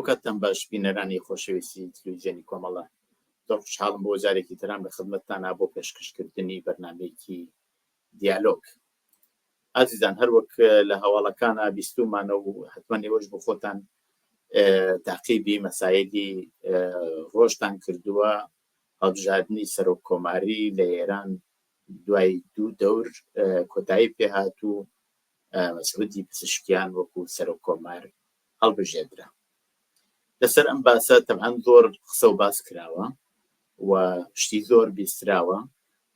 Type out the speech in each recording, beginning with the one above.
ئەوکاتتان باش بینەرانی خۆشەویستی تلویزیۆنی کۆمەڵە. زۆر خوشحاڵم بۆ جارێکی ترام لە خدمەتتانا بۆ پێشکەشکردنی بەرنامەیەکی دیالۆگ. ئازیزان هەر وەک لە هەواڵەکانا بیستوومانە و حتمما ئێوەش بۆ خۆتان تاقیبی مەسایلی ڕۆژتان کردووە، هەڵبژاردنی سەرۆک کۆماری لە ئێران دوای دوو دەور کۆتایی پێهات و مەسعودی پزیشکیان وەکو سەرۆک کۆمار هەڵبژێردرا. لەسەر ئەم باسە تەبعەن زۆر قسە و باس کراوە و شتی زۆر بیستراوە،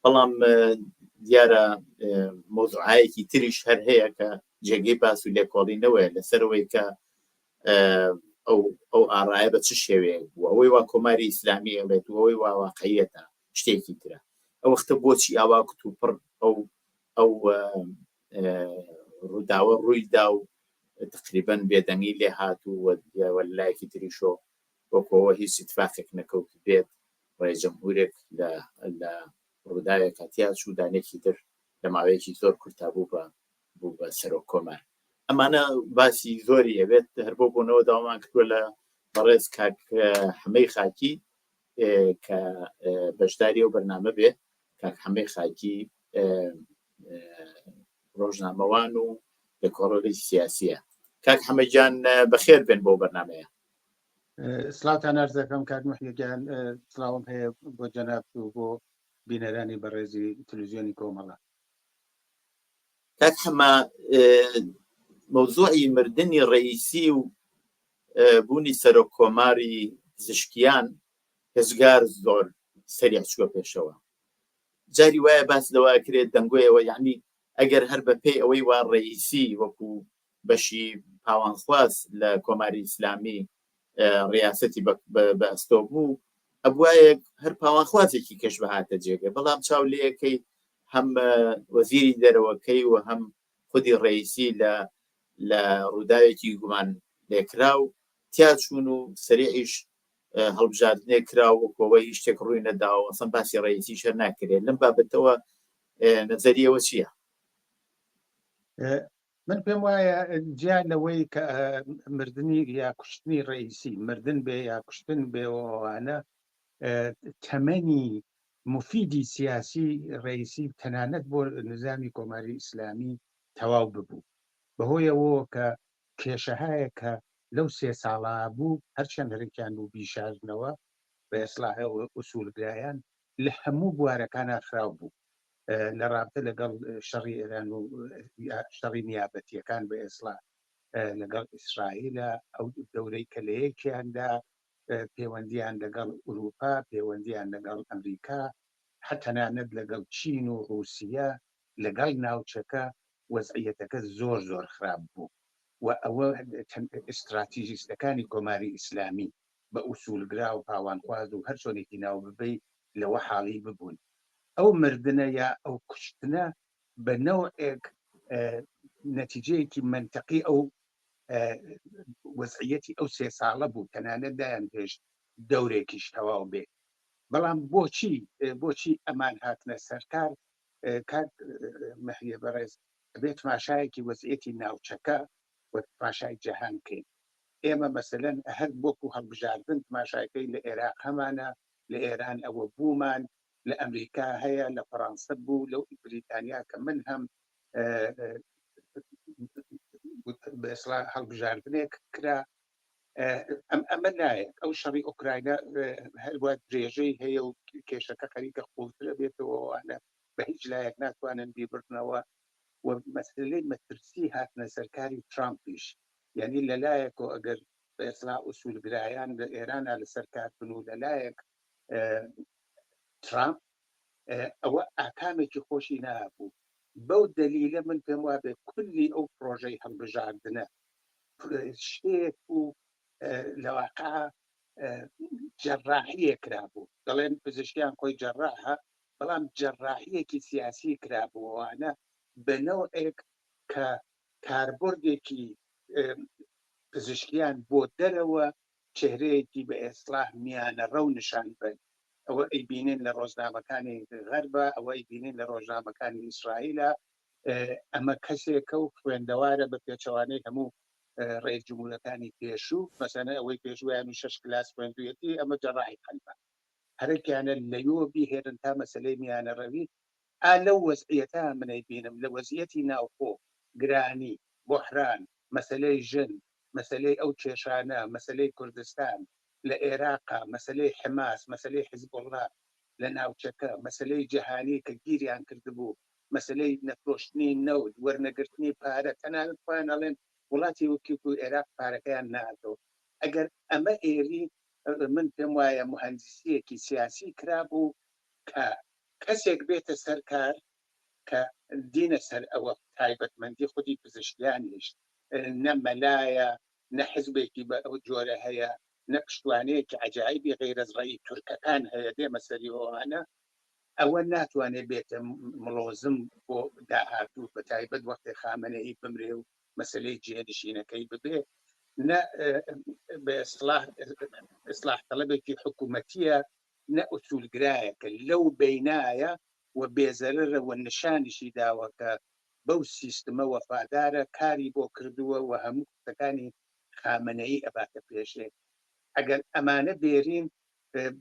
بەڵام دیارە مەوزوعایەکی تریش هەر هەیە کە جێگەی باس و لێکۆڵینەوەیە لەسەرەوەی کە ئەو ئەو ئارایە بە چ شێوەیەک بووە، ئەوەی وا کۆماری ئیسلامی ئەڵێت و ئەوەی وا واقعیەتە شتێکی ترە. ئەو وەختە بۆچی ئاوا کتوپڕ ئەو ئەو ڕووداوە ڕووی دا و تقریبەن بێدەنگی لێ هات و لایەکی تریشۆ وەکەوە هیچ اتفاقێک نەکەوت بێت ڕێ جەمهورێک لە لە ڕووداوێکا تیا چوو دانێکی تر لە ماوەیەکی زۆر کورتا بوو بە بوو بە سەرۆک کۆمار. ئەمانە باسی زۆری ئەبێت هەر بۆ بۆنەوە داوامان کردووە لە بەڕێز کاک حەمەی خاکی کە بەشداری ئەو بەرنامە بێ. کاک حەمەی خاکی ڕۆژنامەوان و لێکۆڵەری سیاسیە. کاک حەمە گیان بەخێر بێن بۆ بەرنمەیە. سڵاوتان عەرز دەکەم کاک محیە گیان، سڵاوم هەیە بۆ جەنابت و بۆ بینەرانی بەڕێزی تلویزیۆنی کۆمەڵە. کاک حەمە، مەوزوعی مردنی ڕەئیسی و بوونی سەرۆک کۆماری پزیشکیان هێجگار زۆر سەریع چووە پێشەوە. جاری وایە باس لەوە ئەکرێت دەنگۆیەوە، یەعنی ئەگەر هەر بە پێی ئەوەی وا ڕەئیسی وەکوو بەشی پاوانخواز لە کۆماری ئیسلامی ڕیاسەتی بە ئەستۆ بوو، ئەبوایە هەر پاوانخوازێکی کەش بهاتە جێگە، بەڵام چاو لێیەکەی هەم وەزیری دەرەوەکەی و هەم خودی ڕەئیسی لە لە ڕووداوێکی گومان لێکراو تیا چوون و سەریعیش هەڵبژاردنێک کرا و وەکەوەی هیچ شتێک ڕووی نەداوە، ئەسڵەن باسی ڕەئیسیش هەر ناکرێت. لەم بابەتەوە نەزەری ئێوە چییە؟ من پێم وایە جیا لەوەی کە مردنی یا کوشتنی ڕئیسی مردن بێ یا کوشتن بێ ئەوانە تەمەنی مفیدی سیاسی ڕئیسی تەنانەت بۆ نظامی کۆماری ئیسلامی تەواو ببوو بەهۆیەوە کە کێشەهایە کە لەو سێ ساڵا بوو هەرچەند هەرێکیان بوو بیشاردنەوە بە ئێسڵاح ئوسولگرایان لە هەموو بوارەکانا خراو بوو لە ڕابتە لەگەڵ شەڕی ئێران و شەڕی نیابەتیەکان بە ئێسڵا لەگەڵ ئیسرائیلە ئەو دەورەی کە لە یەکیاندا پەیوەندیان لەگەڵ ئوروپا پەیوەندیان لەگەڵ ئەمریکا هەتەنانەت لەگەڵ چین و ڕوسیە لەگەڵ ناوچەکە وەزعیەتەکە زۆر زۆر خراپ بوو و ئەوە ئیستراتیژیستەکانی کۆماری ئیسلامی بە ئوسولگرا و پاوانخواز و هەر چۆنێکی ناو ببەی لەوە حاڵی ببوون. ئەو مردنە یا ئەو کوشتنە بە نەوعێک نەتیجەیەکی مەنتەقی ئەو وەزعیەتی ئەو سێ ساڵە بوو، تەنانەت نایانهێشت دەورێکیش تەواو بێ. بەڵام بۆچی بۆچی ئەمان هاتنە سەرکار؟ کاک مەهدیە بەڕێز ئەبێ تماشایەکی وەزعیەتی ناوچەکە و تماشای جەهان بکەین. ئێمە مەسەلەن هەر وەکو هەڵبژاردن تماشایەکەی لە ئێراق هەمانە، لە ئێران ئەوە بوومان، لە ئەمریکا هەیە، لە فەڕانسە بوو، لەو بریتانیا کە من هەم بەسڵا هەڵبژاردنێک کرا ئەم ئەمە لایەک ئەو شەڕی ئۆکراینا هەروە درێژەی هەیە و کێشەکە خەریکە قوڵترە بێتەوەوانە بە هیچ لایەک ناتوانن بیبڕنەوە و مەسلەی مەترسی هاتنە سەرکاری ترامپیش یعنی لەلایەک و ئەگەر بە ئێسلا ئوسولگرایان لە ئێرانە لەسەر کار بن و لەلایەک ترامپ ئەوە ئاکامێکی خۆشی نابوو بەو دەلیلە من پێم وابێ کولی ئەو پرۆژەی هەڵبژاردنە شتێک بوو لە واقع جەراحیە کرابوو دەڵێن پزیشکیان خۆی جەراحە بەڵام جەراحیەکی سیاسی کرابووانە بە نەوعێک کە کاربردێکی پزیشکیان بۆ دەرەوە چهرەیەکی بە ئێسڵاح میانەڕەو نیشان بەن. ئەوە ئەیبینین لە ڕۆژنامەکانی غەربا، ئەوە ئەیبینین لە ڕۆژنامەکانی ئیسرائیلا. ئەمە کەسێکە و خوێندەوارە بە پێچەوانەی هەموو ڕئیس جمهورەکانی پێشوو، مەسەلەن ئەوەی پێشوویان و شەش کلاس خوێندوویەتی، ئەمە جەڕاحی قەلبە. هەرەکیانە لەوێوە بیهێنن تا مەسەلەی میانەڕەوی، ئا لەو وەزعیەتە من ئەیبینم، لە وەزعیەتی ناوخۆ، گرانی، بوحران، مەسەلەی ژن، مەسەلەی ئەو کێشانە، مەسەلەی کوردستان لە ئێراقا، مەسەلەی حماس، مەسەلەی حزبوڵڵا لە ناوچەکە، مەسەلەی جەهانی کە گیریان کردبوو، مەسەلەی نەفرۆشتنی نەوت، وەرنەگرتنی پارە، تەنانەت خۆیان ئەڵێن وڵاتی وەکیوکو ئێراق پارەکەیان نەهاتەوە. ئەگەر ئەمە ئێری من پێم وایە موهەندیسییەکی سیاسی کرابوو کە کەسێک بێتە سەر کار کە دینە سەر ئەوە تایبەتمەندی خودی پزیشکیانیش نە مەلایە نە حزبێکی بە ئەو جۆرە هەیە نە پشتوانەیەکی عەجایبی غەیرەز ڕەئی تورکەکان هەیە دێمە سەری ئەوانە ئەوە ناتوانێت بێتە مڵۆزم بۆ داهاتوو بە تایبەت وەختێ خامنەیی بمرێ و مەسەلەی جێنشینەکەی ببێ نە بە ئیسڵاح ئیسڵاح تەڵەبێکی حکوومەتیە نە ئوسولگرایەکە لەو بینایە و بێزەرەرە و نیشانیشی داوە کە بەو سیستمە وەفادارە کاری بۆ کردووە و هەموو قسەکانی خامنەیی ئەباتە پێشێ. ئەگەر ئەمانە بێرین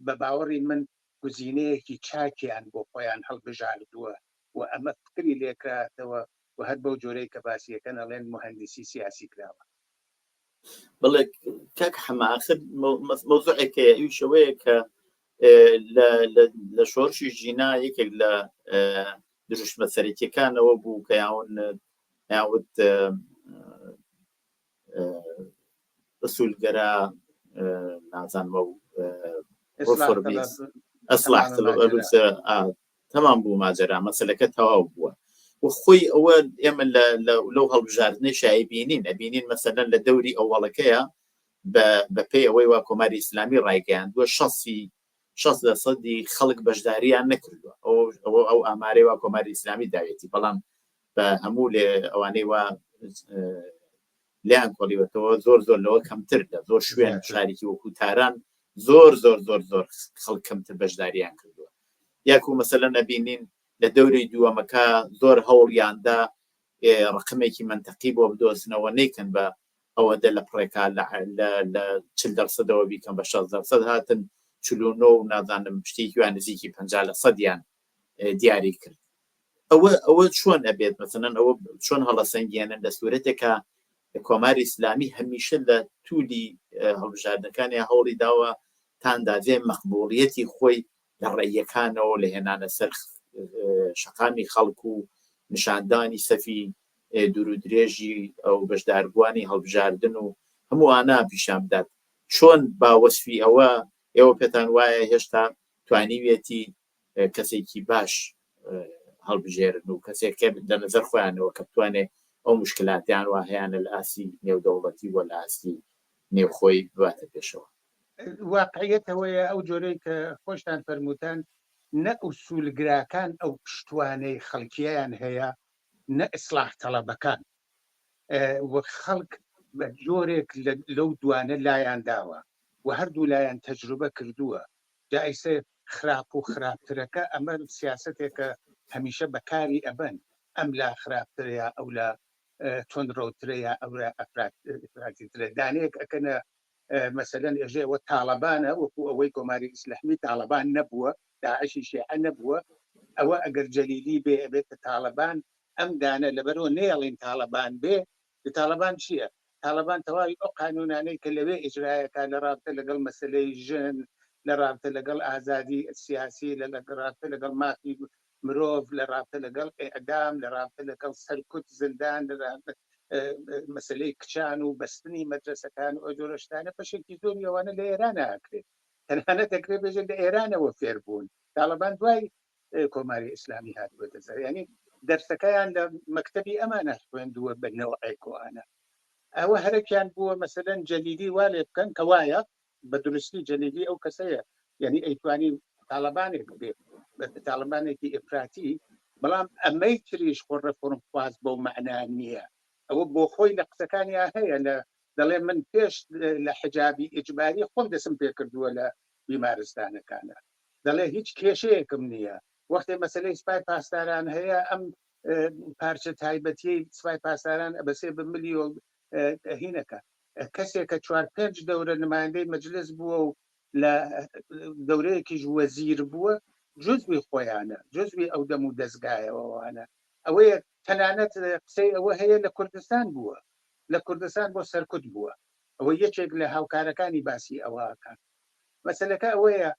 بە باوەڕی من گزینەیەکی چاکیان بۆ خۆیان هەڵبژاردووە و ئەمە فکری لێکراتەوە و هەر بەو جۆرەی کە باسی ئەکەن ئەڵێن موهەندیسی سیاسی کراوە. بەڵێ کاک حەمە ئاخر مەوزوعێک هەیە ئەویش ئەوەیە کە لە شۆڕشی ژینا یەکێک لە دروشمە سەرەکیەکانەوە بوو کە یاون یاوت ئوسولگەرا نازانمە و ئەسلاح تەمام بوو ماجەرا مەسلەکە تەواو بووە و خۆی ئەوە ئێمە لەو هەڵبژاردنەی شایی بینین ئەبینین مەسەلەن لە دەوری ئەوەڵەکەیە بە پێی ئەوەی وا کۆماری ئیسلامی ڕایگەیاندووە شەسی شەست لە سەدی خەڵک بەشداریان نەکردووە ئەوە ئەو ئامارەی وا کۆماری ئیسلامی داوێتی بەڵام بە هەموو لێ ئەوانەی وا لیان کۆڵیوەتەوە زۆر زۆر لەوە کەمتر لە زۆر شوێن شارێکی وەکو تاران زۆر زۆر زۆر زۆر خەڵک کەمتر بەشداریان کردووە یاکو مەسەلەن ئەبینین لە دەوری دووەمەکە زۆر هەوڵیاندا ڕقمێکی منتەقی بۆ بدۆزنەوە نیکەن بە ئەوەندە لە پڕێکا لە 40 دەرسەدەوە بیکەم بە 60 دەرسەد هاتن 49 و نازانم شتێکی وان نزیکی 50 لە سەدیان دیاری کرد ئەوە ئەوە چۆن ئەبێت مەسەلەن ئەوە چۆن هەڵەسەنگێنن لە سوورەتێکا کۆماری ئیسلامی هەمیشە لە تولی هەڵبژاردنەکانی هەوڵی داوە تا ئەندازەیە مەقبوڵیەتی خۆی لە ڕێیەکانەوە لە هێنانە سەر شەقامی خەڵک و نیشاندانی سەفی دوور و درێژی ئەو بەشداربووانی هەڵبژاردن و هەمووانە پیشان بدات چۆن با وەسفی ئەوە ئێوە پێتان وایە هێشتا توانیویەتی کەسێکی باش هەڵبژێرن و کەسێک کە لە نەزەر خۆیانەوە کە بتوانێت ئەو مشکلاتیان وا هەیانە لە ئاستی نێودەوڵەتی و لە ئاستی نێوخۆی بباتە پێشەوە. واقعیەت ئەوەیە ئەو جۆرەی کە خۆشتان فەرمووتان نە ئوسولگراکان ئەو پشتوانەی خەڵکییان هەیە نە ئیسڵاح تەڵەبەکان و خەڵک بە جۆرێک لەو دوانە لایان داوە و هەردوو لایان تەجروبە کردووە جا ئیسە خراپ و خراپترەکە ئەمە سیاسەتێکە هەمیشە بەکاری ئەبەن ئەم لا خراپترە یا ئەو لا توندڕەوترە یا ئەو لا ئەفراتیترە دانەیەک ئەکەنە مەسەلەن ئێژێ ئەوە تاڵەبانە وەکو ئەوەی کۆماری ئیسلامی تاڵەبان نەبووە داعشی شیعە نەبووە ئەوە ئەگەر جەلیلی بێ ئەبێتە تاڵەبان ئەم دانە لەبەرەوە نەیەڵین تاڵەبان بێ تاڵەبان چییە؟ تاڵەبان تەواوی ئەو قانوونانەی کە لەوێ ئیجرایەکا لە ڕابتە لەگەڵ مەسەلەی ژن، لە ڕابتە لەگەڵ ئازادی سیاسی، لە ڕابتە لەگەڵ مافی مرۆڤ، لە ڕابتە لەگەڵ ئێعدام، لە ڕابتە لەگەڵ سەرکوت، زیندان، لە ڕابتە مەسەلەی کچان و بەستنی مەدرەسەکان و ئەو جۆرە شتانە بەشێکی زۆری ئەوانە لە ئێرانە ئەکرێ. تەنانەت دەکرێ بێژێ لە ئێرانەوە فێر بوون. تاڵەبان دوای کۆماری ئیسلامی هاتووەتە سەر یعنی دەرسەکەیان لە مەکتەبی ئەمانە خوێندووە بە نەوعێک و ئانە ئەوە هەرەکیان بووە مەسەلەن جەلیلی وا لێ بکەن کە وایە بە دروستی جەلیلی ئەو کەسەیە یعنی ئەیتوانی تاڵەبانێک بێ تاڵەبانێکی ئیفراتی بەڵام ئەمەی تریش خۆ ڕێفۆرم خواز بەو مەعنا نییە ئەوە بۆ خۆی لە قسەکانیا هەیە لە دەڵێ من پێش لە حجابی ئیجباری خۆم دەسم پێ کردووە لە بیمارستانەکانە دەڵێ هیچ کێشەیەکم نییە وەختێ مەسلەی سپای پاسداران هەیە ئەم پارچە تایبەتیەی سپای پاسداران ئەبەسێ بە ملی و. هینەکە کەسێک کە چوار پێنج دەورە نمایندەی مەجلس بووە و لە دەورەیەکیش وەزیر بووە جزوی خۆیانە جزوی ئەو دەم و دەستگایەوەوانە ئەوەیە تەنانەت قسەی ئەوە هەیە لە کوردستان بووە لە کوردستان بۆ سەرکوت بووە ئەوە یەکێک لە هاوکارەکانی باسی ئەوەکە مەسلەکە ئەوەیە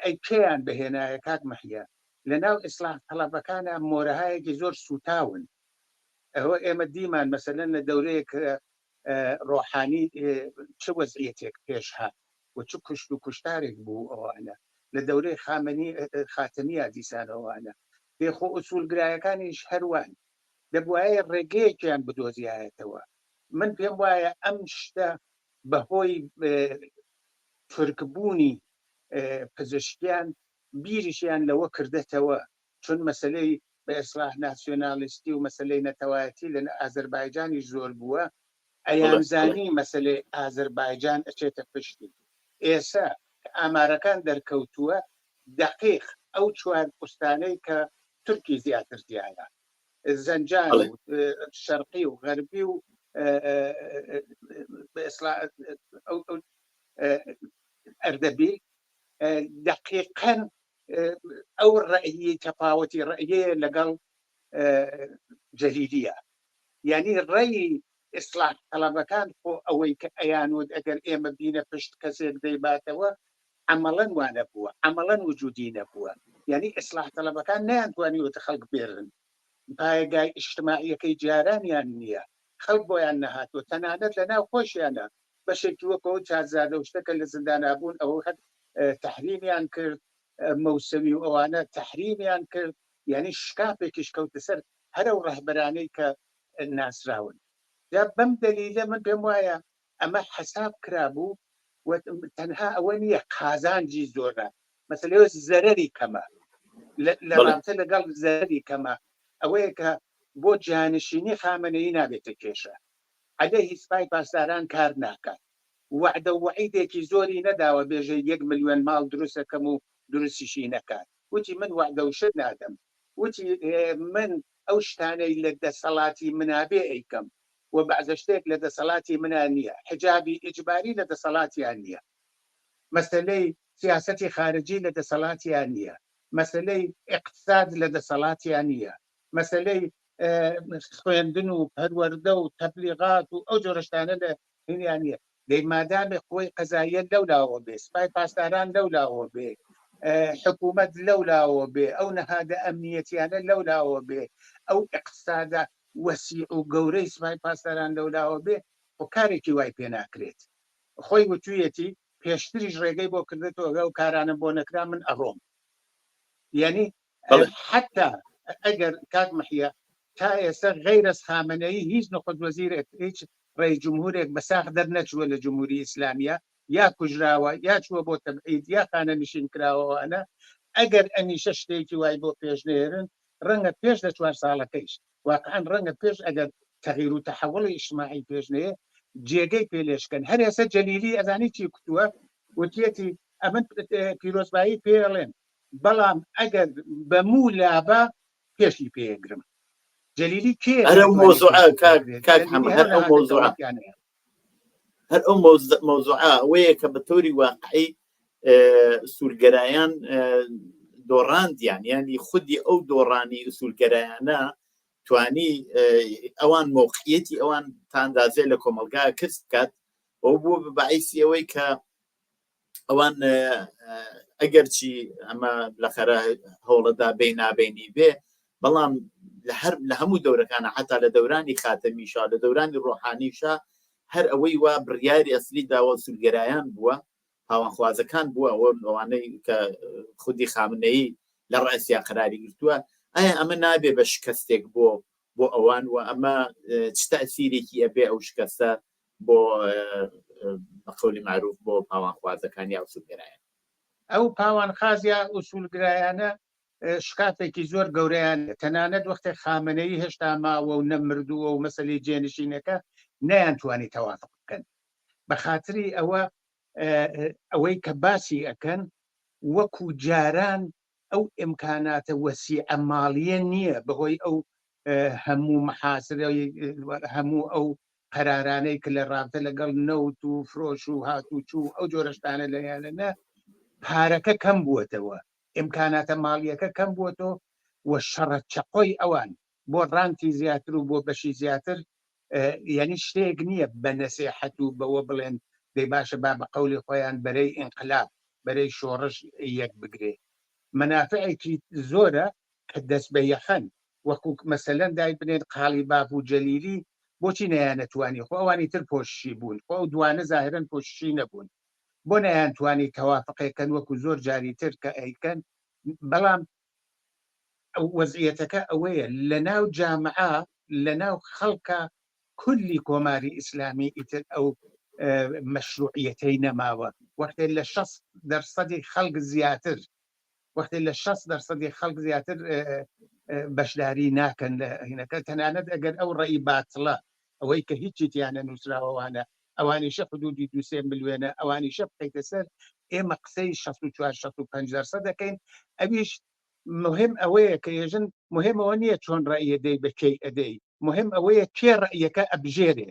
ئەی کێیان بهێنایە کاک مەحیا لەناو ئیسلاح تەڵەبەکانا مۆرەهایەکی زۆر سوتاون ئەوە ئێمە دیمان مەسەلەن لە دەورەیەک ڕۆحانی چ وەزعیەتێک پێش هات و چ کوشت و کوشتارێک بوو ئەوانە لە دەورەی خامەنی خاتەمییا دیسان ئەوانە دێ خۆ ئوسولگرایەکانیش هەروان دەبوایە ڕێگەیەکیان بدۆزیایەتەوە من پێم وایە ئەم شتە بەهۆی تورکبوونی پزیشکیان بیریشیان لەوە کردەتەوە چون مەسەلەی بە ئیسڵاح ناسیۆنالیستی و مەسەلەی نەتەوایەتی لە ئازەربایجانیش زۆر بووە ئەیانزانی مەسەلەی ئازەربایجان ئەچێتە پشتی ئێسە کە ئامارەکان دەرکەوتووە دەقیق ئەو چوار ئوستانەی کە تورکی زیاتر تیایە زەنجان و شەرقی و غەربی و ئەردەبیل دەقیقەن ئەو ڕەئی تەفاوەتی ڕەئیەیە لەگەڵ جەلیلیە یعنی ڕێی ئیسلاح تەڵەبەکان خۆ ئەوەی کە ئەیانوت ئەگەر ئێمە بینە پشت کەسێک دەیباتەوە عەمەڵەن وا نەبووە عەمەڵەن وجودی نەبووە یعنی ئیسلاح تەڵەبەکان نەیانتوانیوەتە خەڵک بێرن پایەگای ئیجتماعیەکەی جارانیان نییە خەڵک بۆیان نەهاتووە تەنانەت لە ناو خۆشیانە بەشێکی وەک ئەو چارزادە و شتەکە لە زیندانا بوون ئەوە هەر تەحریمیان کرد مەوسەوی و ئەوانە تەحریمیان کرد یعنی شکافێکیش کەوتە سەر هەر ئەو ڕەهبەرانەی کە ناسراون جا بەم دەلیلە من پێم وایە ئەمە حەساب کرابوو و تەنها ئەوە نییە قازانجی زۆرە مەسەلەیە زەرەری کەمە لە ڕابتە لەگەڵ زەرەری کەمە ئەوەیە کە بۆ جانشینی خامنەیی نابێتە کێشە عەلەیهی سپای پاسداران کار ناکات. وەعدە و وەعیدێکی زۆری نەداوە بێژێ یەک ملیۆن ماڵ دروست ئەکەم و دروستیشی نەکات. وتی من وەعدە و شت نادەم. وتی من ئەو شتانەی لە دەسەڵاتی منا بێ ئەیکەم و بەعزە شتێک لە دەسەڵاتی منا نییە. حجابی ئیجباری لە دەسەڵاتیان نییە. مەسەلەی سیاسەتی خارجی لە دەسەڵاتیان نییە. مەسەلەی ئیقتساد لە دەسەڵاتیان نییە. مەسەلەی خوێندن و پەروەردە و تەبلیغات و ئەو جۆرە شتانە لە هینیان نییە. دەی مادامێ قوەی قەزاییە لەو لاوە بێ، سپای پاسداران لەو لاوە بێ، حکوومەت لەو لاوە بێ، ئەو نەهادە ئەمنیەتیانە لەو لاوە بێ، ئەو ئیقتسادە وەسیع و گەورەی سپای پاسداران لەو لاوە بێ، خۆ کارێکی وای پێ ناکرێت. خۆی وتوویەتی پێشتریش ڕێگەی بۆ کردێتەوە ئەو کارانە بۆ نەکرا من ئەڕۆم. یعنی حتا ئەگەر کاک محیا تا ئێستا غەیرەز خامنەیی هیچ نخۆت وەزیرێک هیچ ڕئیس جمهورێک بە ساخ دەرنەچووە لە جمهوری ئیسلامیە یا کوژراوە یا چووە بۆ تەبعید یا خانەنشین کراوەوانە ئەگەر ئەمیشە شتێکی وای بۆ پێش نێرن ڕەنگە پێش لە چوار ساڵەکەیش واقعا ڕەنگە پێش ئەگەر تەغیر و تەحوڵی ئیجتماعی پێش نەیە جێگەی پێ لێشکەن هەر ئێستا جەلیلی ئەزانی چی کوتووە وتیەتی ئەمن پیرۆزبایی پێڵێن بەڵام ئەگەر بە موو لابا پێشی پێگرم جەلیلی کێ هەر ئەو مەوزوعە کاک کاک حەمە هەر ئەو مەوزوعە هەر ئەو مەوزوعە ئەوەیە کە بە تۆری واقعی ئوسولگەرایان دۆڕاندیان یانی خودی ئەو دۆڕانی ئوسولگەرایانە توانی ئەوان مۆقعیەتی ئەوان تا ئەندازێ لە کۆمەلگا کەس بکات ئەو بوو بە باعیسی ئەوەی کە ئەوان ئەگەرچی ئەمە لەخەرە هەوڵەدا بێ نابینی بێ بەڵام لە هەر لە هەموو دەورەکانە حتا لە دەورانی خاتەمیشا لە دەورانی ڕۆحانیشا هەر ئەوەی وا بڕیاری ئەسلی داوە سوورگەرایان بووە پاوانخوازەکان بووە ئەوە ئەوانەی کە خودی خامنەیی لە ڕئسیا قەراری گرتووە ئایا ئەمە نابێ بە شکستێک بۆ بۆ ئەوان و ئەمە چ تەسیرێکی ئەبێ ئەو شکستە بۆ بە قەولی مەعروف بۆ پاوانخوازەکان یا ئوسولگەرایان؟ ئەو پاوانخواز یا ئوسولگرایانە شکافێکی زۆر گەورەیان تەنانەت وەختێک خامنەیی هێشتا ماوە و نەمردووە و مەسەلەی جێنشینەکە نەیانتوانی تەوافق بکەن بە خاتری ئەوە ئەوەی کە باسی ئەکەن وەکو جاران ئەو ئیمکاناتە وەسیعە ماڵیە نییە بەهۆی ئەو هەموو محاسرە هەموو ئەو. قەرارانەی کە لە ڕابتە لەگەڵ نەوت و فرۆش و هاتوچوو ئەو جۆرە شتانە لەیانە نە پارەکە کەم بووەتەوە، ئیمکاناتە ماڵیەکە کەم بووەتەوە و شەڕە چەقۆی ئەوان بۆ ڕانتی زیاتر و بۆ بەشی زیاتر یعنی شتێک نییە بە نەسێحەت و بەوە بڵێن دەی باشە با بە قەولی خۆیان بەرەی ئینقلاب بەرەی شۆڕش یەک بگرێ مەنافعێکی زۆرە کە دەست بە یەخەن وەکو مەسەلەن دایبنێن قاڵی باف و جەلیلی بۆچی نەیانەتوانی خۆ ئەوانی تر پۆششی بوون خۆ ئەو دوانە زاهرەن پۆششی نەبوون بۆ نەیانتوانی تەوافقێکەن وەکو زۆر جاری تر کە ئەیکەن بەڵام وەزعیەتەکە ئەوەیە لە ناو جامعە لە ناو خەڵکە کولی کۆماری ئیسلامی ئیتر ئەو مەشروعیەتەی نەماوە وەختێ لە 60 دەرسەدی خەڵک زیاتر وەختێ لە 60 دەرسەدی خەڵک زیاتر بەشداری ناکەن لە هینەکە تەنانەت ئەگەر ئەو ڕێی باتڵە ئەوەی کە هیچی تیانە نووسراوەوانە ئەوانیشە حدودی دوسێ ملیۆنە ئەوانیشە بخەیتە سەر ئێمە قسەی 64 65 دەرسەد دەکەین ئەویش مهم ئەوەیە کە ێژن مهم ئەوە نییە چۆن ڕەئیە دەی بە کێی ئەدەی مهم ئەوەیە کێ ڕەئیەکە ئەبژێرێ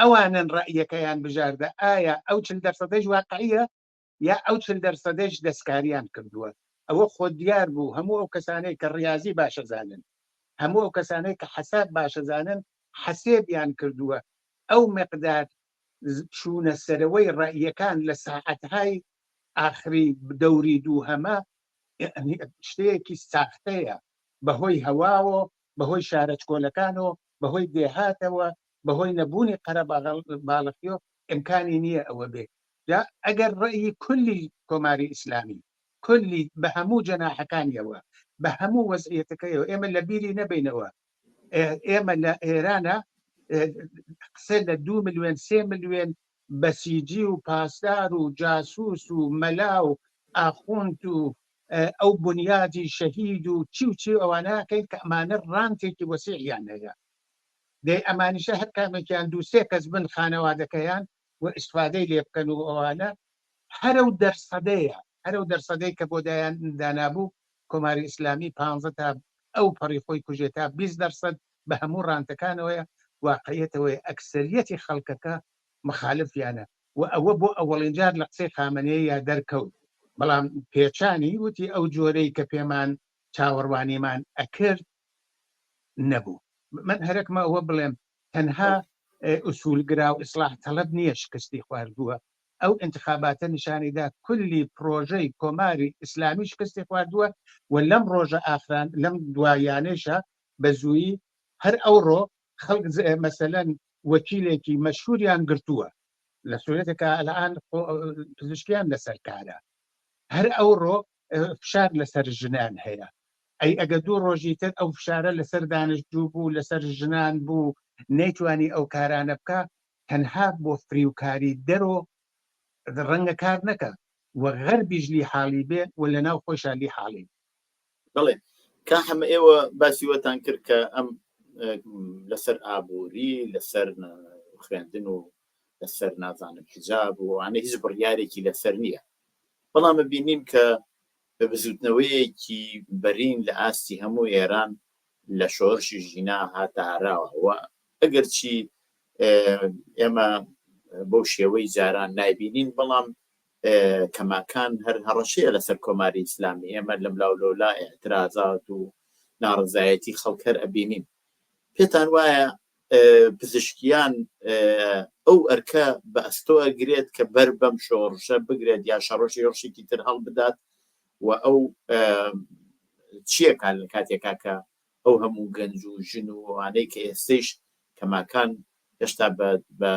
ئەوانن ڕەئیەکەیان بژاردە ئایا ئەو چل دەرسەدەیش واقعیە یا ئەو چل دەرسەدەیش دەستکاریان کردووە ئەوە خۆ دیار بوو هەموو ئەو کەسانەی کە ڕیازی باشەزانن هەموو ئەو کەسانەی کە حەساب باشەزانن حەسێبیان کردووە ئەو مقدار چوونە سەرەوەی ڕەئیەکان لە ساعەتهای ئاخری دەوری دووهەمە شتەیەکی ساختەیە بەهۆی هەواوە بەهۆی شارەچکۆلەکانەوە بەهۆی دێهاتەوە بەهۆی نەبوونی قەرەباڵخیۆ ئیمکانی نییە ئەوە بێ جا ئەگەر ڕەئی کولی کۆماری ئیسلامی کولی بە هەموو جەناحەکانیەوە بە هەموو وەزعیەتەکەیەوە ئێمە لە بیری نەبینەوە ئێمە لە ئێرانە قسە لە دو ملیۆن سێ ملیۆن بەسیجی و پاسدار و جاسوس و مەلا و ئاخوند و ئەو بنیادی شەهید و چی و چی ئەوانە ئەکەین کە ئەمانە ڕانتێکی وەسیعیان هەیە دەی ئەمانیشە هەر کامێکیان دوو سێ کەس بن خانەوادەکەیان و ئیسفادەی لێ بکەن و ئەوانە هەرە و دەرسەدەیە هەرە و دەرسەدەی کە بۆ دایان دانابوو کۆماری ئیسلامی پانزە تا ئەو پەڕی خۆی کوژێ تا 20 دەرسەد بە هەموو ڕانتەکانەوەیە واقعیەتەوەی ئەکسەریەتی خەڵکەکە مخالفیانە و ئەوە بۆ ئەوەڵین جار لە قسەی خامەنەییا دەرکەوت، بەڵام پێچانی وتی ئەو جۆرەی کە پێمان چاوەڕوانیمان ئەکرد نەبوو. من هەرەکمە ئەوە بڵێم تەنها ئوسولگرا و ئیسڵاح تەڵەب نییە شکستی خواردووە، ئەو ئینتخاباتە نیشانیدا کولی پرۆژەی کۆماری ئیسلامی شکستی خواردووە و لەم ڕۆژە ئاخران لەم دواییانەیشا بە زوویی هەر ئەوڕۆ خەڵک مەسەلەن وەکیلێکی مەشهوریان گرتووە لە سورەتێکا الان پزیشکیان لەسەر کارە هەر ئەوڕۆ فشار لەسەر ژنان هەیە ئەی ئەگە دوو ڕۆژی تر ئەو فشارە لەسەر دانشجوو بوو لەسەر ژنان بوو نەیتوانی ئەو کارانە بکە تەنها بۆ فریوکاری دەرۆ ڕەنگە کار نەکە و غەربیش لی حاڵی بێ و لەناو خۆیشا لی حاڵی بەڵێ کا حەمە ئێوە باسی وەتان کرد کە ئەم لەسەر ئابووری لەسەر خوێندن و لەسەر نازانم حجاب و ئەوانە هیچ بڕیارێکی لەسەر نییە بەڵام بینیم کە بە بزوتنەوەیەکی بەرین لە ئاستی هەموو ئێران لە شۆرشی ژینا هاتە ئاراوە و ئەگەرچی ئێمە بەو شێوەی جاران نایبینین بەڵام کەماکان هەر هەڕەشەیە لەسەر کۆماری ئیسلامی، ئێمە لەملاو لەولا ئیعترازات و ناڕەزایەتی خەڵک هەر ئەبینین. پێتان وایە پزیشکیان ئەو ئەرکە بە ئەستۆ ئەگرێت کە بەر بەم شۆڕشە بگرێت یا شەڕۆشی هێڕشێکی تر هەڵبدات و ئەو چییەکان لە کاتێکا کە ئەو هەموو گەنج و ژن و ئەوانەی کە ئێستەیش کەماکان هێشتا بە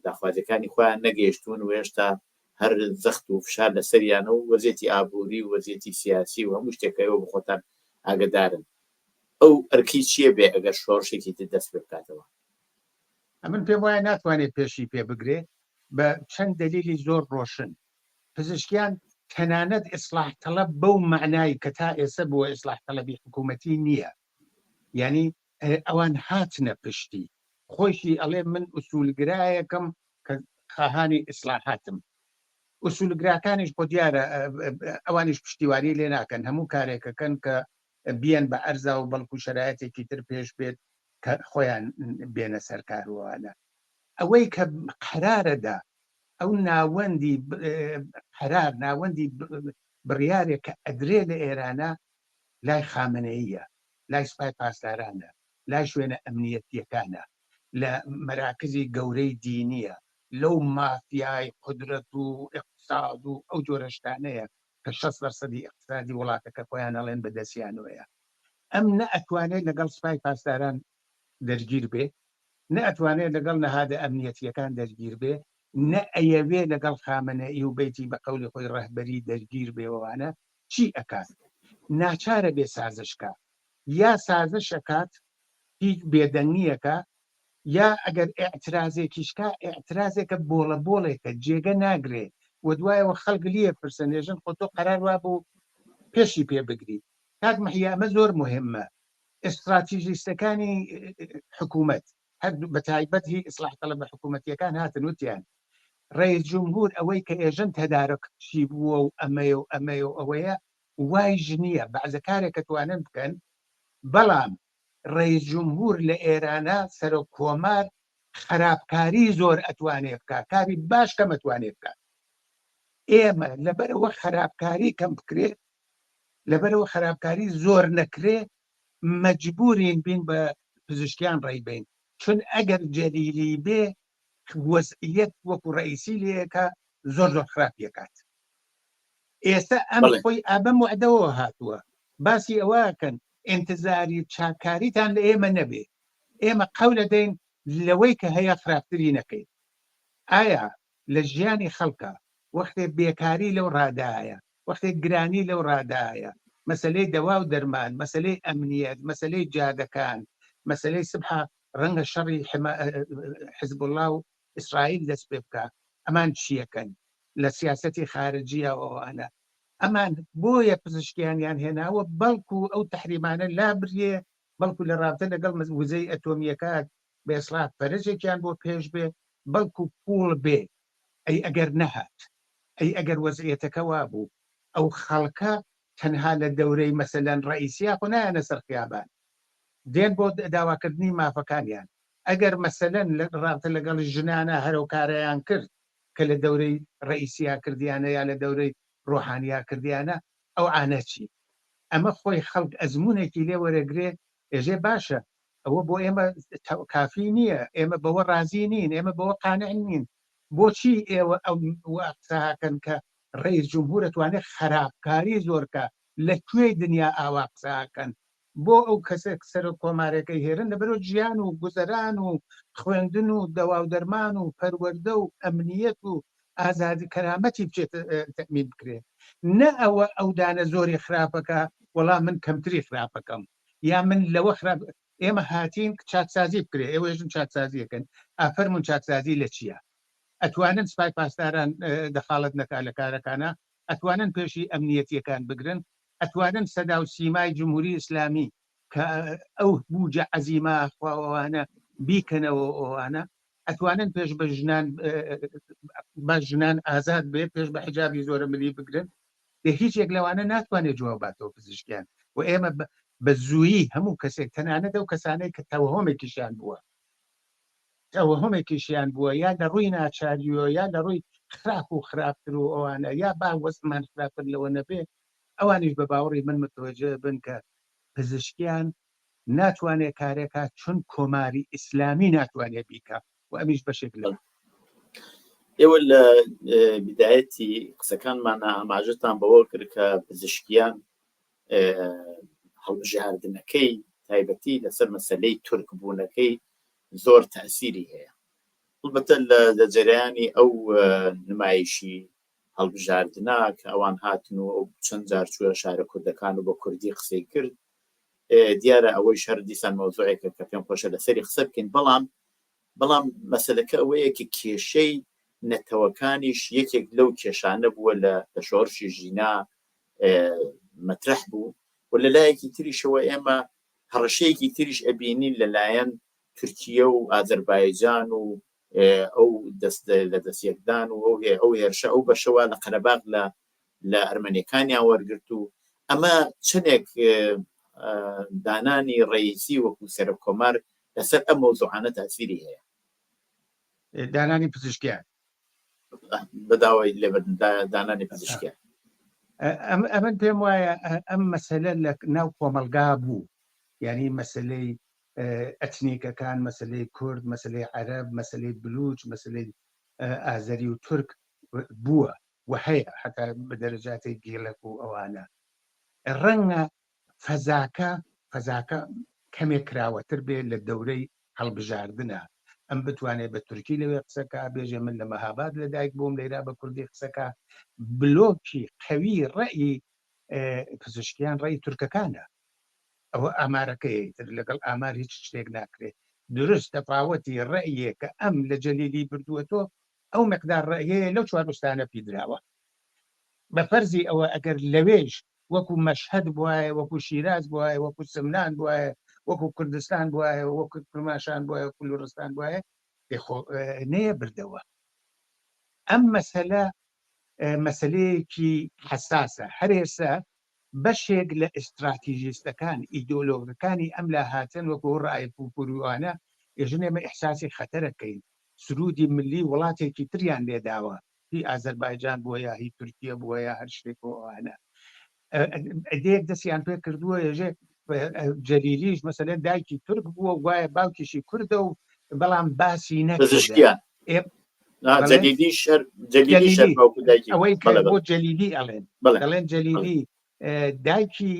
داخوازیەکانی خۆیان نەگەیشتوون و هێشتا هەر زەخت و فشار لەسەریانە و وەزیەتی ئابووری و وەزیەتی سیاسی و هەموو شتێک کە ئێوە بەخۆتان ئاگەدارن ئەو ئەرکی چییە بێ ئەگەر شۆڕشێکی تر دەست پێ بکاتەوە؟ ئەمن پێم وایە ناتوانێت پێشی پێ بگرێ بە چەند دەلیلی زۆر ڕۆشن پزیشکیان تەنانەت ئیسڵاح تەڵەب بەو مەعنای کە تا ئێسە بووە ئیسڵاح تەڵەبی حکوومەتی نییە یانی ئەوان هاتنە پشتی خۆیشی ئەڵێ من ئوسولگرایەکم کە خاهانی ئیسلاحاتم ئوسولگراکانیش خۆ دیارە ئەوانیش پشتیوانی لێ ناکەن هەموو کارێکەکەن کە بیەن بە ئەرزا و بەڵکو شەرایەتێکی تر پێش بێت. کە خۆیان بێنە سەر کاروانە ئەوەی کە قەرارەدا ئەو ناوەندی قەرار ناوەندی بڕیارێک کە ئەدرێ لە ئێرانە لای خامنەییە، لای سوپای پاسدارانە، لای شوێنە ئەمنیەتییەکانە، لە مەراکزی گەورەی دینییە، لەو مافیای قودرەت و ئیقتساد و ئەو جۆرە شتانەیە کە 60 لەسەدی ئیقتسادی وڵاتەکە خۆیان ئەڵێن بە دەستیانەوەیە. ئەم نە ئەتوانێ لەگەڵ سوپای پاسداران دەرگیر بێ، نە ئەتوانێ لەگەڵ نەهادە ئەمنیەتییەکان دەرگیر بێ، نە ئەیەوێ لەگەڵ خامەنەئی و بەیتی بە قەولی خۆی ڕەهبەری دەرگیر بێ وەوانە، چی ئەکات؟ ناچارە بێ سازش کا. یا سازش ئەکات هیچ بێدەنگیەکە، یا ئەگەر ئیعترازێکیش کا ئیعترازێکە بۆڵە بۆڵێکە جێگە ناگرێ و دوایەوە خەڵک لیە پرسن ئێژن خۆ تۆ قەرار وابوو پێشی پێ بگری. کاک مەحیا ئەمە زۆر موهیمە. ئیستراتیژیستەکانی حکوومەت هەر بە تایبەت هی ئیسلاح تەڵەبە حکوومەتیەکان هاتن وتیان ڕەئیس جمهور ئەوەی کە ئێژن تەدارک چی بووە و ئەمەیە و ئەمەیە و ئەوەیە وایش نییە بەعزە کارێک ئەتوانن بکەن بەڵام ڕەئیس جمهور لە ئێرانە سەرۆک کۆمار خراپکاری زۆر ئەتوانێ بکا کاری باش کەم ئەتوانێ بکا ئێمە لەبەرەوە خراپکاری کەم بکرێ لەبەرەوە خراپکاری زۆر نەکرێ مەجبورین بین بە پزیشکیان ڕێی بین چون ئەگەر جەلیلی بێ وەزعیەت وەکو ڕئیسی لەکە زۆر زۆر خراپ یەکات ئێستا ئەم خۆی ئابەم وعدەوە هاتووە باسی ئەوەکەن ئینتزاری چاکاریتان لە ئێمە نەبێ ئێمە قەولە دەین لەوەی کە هەیە خراپتری نەکەین ئایا لە ژیانی خەڵکە وەختێ بێکاری لەو ڕادایە وەختێک گرانی لەو ڕادایە، مەسەلەی دەوا و دەرمان، مەسەلەی ئەمنیەت، مەسەلەی جادەکان، مەسەلەی سبحە ڕەنگە شەڕی حزبوڵا و ئیسرائیل دەست پێ بکا، ئەمان چیەکەن لە سیاسەتی خارجیە و ئەوانە، ئەمان بۆیە پزشکیانیان هێناوە بەڵکو ئەو تەحریمانە لابریێ، بەڵکو لە ڕابتە لەگەڵ وزەی ئەتۆمیەکە بە ئیسڵاح فەرەجێکیان بۆ پێش بێ، بەڵکو پووڵ بێ، ئەی ئەگەر نەهات؟ ئەی ئەگەر وەزعیەتەکە وابوو ئەو خەڵکە تەنها لە دەورەی مەسەلەن ڕەئیسیا خۆ نایەنە سەر خیابان دێن بۆ داواکردنی مافەکانیان ئەگەر مەسەلەن لە ڕابتە لەگەڵ ژنانە هەرەو کارەیان کرد کە لە دەورەی ڕەئیسیا کردیانە یا لە دەورەی ڕۆحانیا کردیانە ئەو عانە چی ئەمە خۆی خەڵک ئەزمونێکی لێ وەرەگرێ ئێژێ باشە ئەوە بۆ ئێمە کافی نییە ئێمە بەوە ڕازی نین ئێمە بەوە قانع نین بۆچی ئێوە ئەو وا قسە ئەکەن کە ڕەئیس جمهور ئەتوانێ خەراپکاری زۆر کا لە کوێی دنیا ئاوا قسە ئەکەن بۆ ئەو کەسە سەرۆک کۆمارەکەی هێرن لەبەرۆ ژیان و گوزەران و خوێندن و دەوا و دەرمان و پەروەردە و ئەمنیەت و ئازادی کەرامەتی بچێت تەئمین بکرێ نە ئەوە ئەو دانە زۆری خراپەکە وەڵا من کەمتری خراپەکەم یا من لەوە خراپ ئێمە هاتین چاکسازی بکرێ ئێوە ێژن چاکسازیەکەن ئافەرمون چاکسازی لە چییە ئەتوانن سپای پاسداران دەخاڵەت نەکا لە کارەکانە ئەتوانن پێشی ئەمنیەتیەکان بگرن ئەتوانن سەدا و سیمای جمهوری ئیسلامی کە ئەو بوجە عەزیمە خواوانە بیکەنەوە ئەوانە ئەتوانن پێش بە ژنان بە ژنان ئازاد بێ پێش بە حجابی زۆرە ملی بگرن لە هیچ یەک لەوانە ناتوانێت جواب باتەوە پزیشکیان و ئێمە بە زوویی هەموو کەسێک تەنانەت ئەو کەسانەی کە تەوەهۆمێکیشیان بووە تەوەهۆمێکیشیان بووە یا لە ڕووی ناچاریەوە یا لە ڕووی خراپ و خراپتر و ئەوانە یا با وەزمان خراپتر لەوە نەبێ ئەوانیش بە باوەڕی من متوەجه بن کە پزیشکیان ناتوانێت کارێکا چون کۆماری ئیسلامی ناتوانێت بیکا و ئەمیش بەشێک لەوە. ئێوە لە بدایەتی قسەکانمانە ئاماژەتان بەوە کرد کە پزیشکیان هەڵبژاردنەکەی تایبەتی لەسەر مەسلەی تورک بوونەکەی زۆر تاسیری هەیە هەڵبەتە لە جەریانی ئەو نمایشی هەڵبژاردنە کە ئەوان هاتن و ئەو چەند جار چووە شارە کوردەکان و بە کوردی قسەی کرد دیارە ئەوەی شەر دیسان مەوزوعێکە کە پێم خۆشە لەسەری قسە بکەین بەڵام بەڵام مەسەلەکە ئەوەیە کە کێشەی نەتەوەکانیش یەکێک لەو کێشانە بووە لە لە شۆڕشی ژینا مەترەح بوو و لە لایەکی تریشەوە ئێمە هەڕەشەیەکی تریش ئەبینین لەلایەن تورکیە و ئازەربایجان و ئەو دەست لە دەستیەکدان و ئەو ئەو هێرشە ئەو بەشەوە لە قەرەباغ لە لە ئەرمەنیەکانیان وەرگرت و ئەمە چەندێک دانانی ڕئیسی وەکو سەرۆک کۆمار. لەسەر ئەم مەوزوعانە تاسیری هەیە. دانانی پزیشکیان بەداوای لێبردن دانانی پزیشکیان. ئەمن پێم وایە ئەم مەسەلە لە ناو کۆمەڵگا بوو یعنی مەسلەی ئەتنیکەکان مەسلەی کورد مەسلەی عەرەب مەسلەی بلوچ مەسلەی ئازەری و تورک بووە و هەیە حتا بە دەرەجاتی گیڵەک و ئەوانە ڕەنگە فەزاکە فەزاکە کەمێک کراوەتر بێ لە دەورەی هەڵبژاردنە ئەم بتوانێت بە تورکی لەوێ قسەکە بێژێ من لە مەهاباد لە دایک بووم لەیرا بە کوردی قسەکە بلۆکی قەوی ڕەئی پزیشکیان ڕێی تورکەکانە ئەوە ئامارەکەی تر لەگەڵ ئامار هیچ شتێک ناکرێت دروست تەفاوەتی ڕەئیە کە ئەم لە جەلیلی بردووە تۆ ئەو مقدار ڕەئیەیە لەو چوار ئوستانە پیدراوە بە فەرزی ئەوە ئەگەر لەوێش وەکو مەشهەد بوایە وەکو شیراز بوایە وەکو سمنان بوایە وەکو کوردستان بوایە وەکو کرماشان بوایە وەکو لوڕستان بوایە خۆ نەیە بردەوە ئەم مەسەلە مەسلەیەکی حساسە هەر ئێستا بەشێک لە ئیستراتیژیستەکان ئیدۆلۆگەکانی ئەم لا هاتن وەکو ڕای پوپوروانە ئێژن ئێمە ئیحساسی خەتەرەکەین سرودی ملی وڵاتێکی تریان لێداوە هی ئازەربایجان بووە یا هی تورکیە بووە یا هەر شتێک و ئەوانە ئەدەیەک دەستیان پێ کردووە ێژێ جەلیلیش مەسەلەن دایکی تورک بووە گوایە باوکیشی کوردە و بەڵام باسی نەکردیان ئەوەی بۆ جەلیلی ئەڵێن دەڵێن جەلیلی دایکی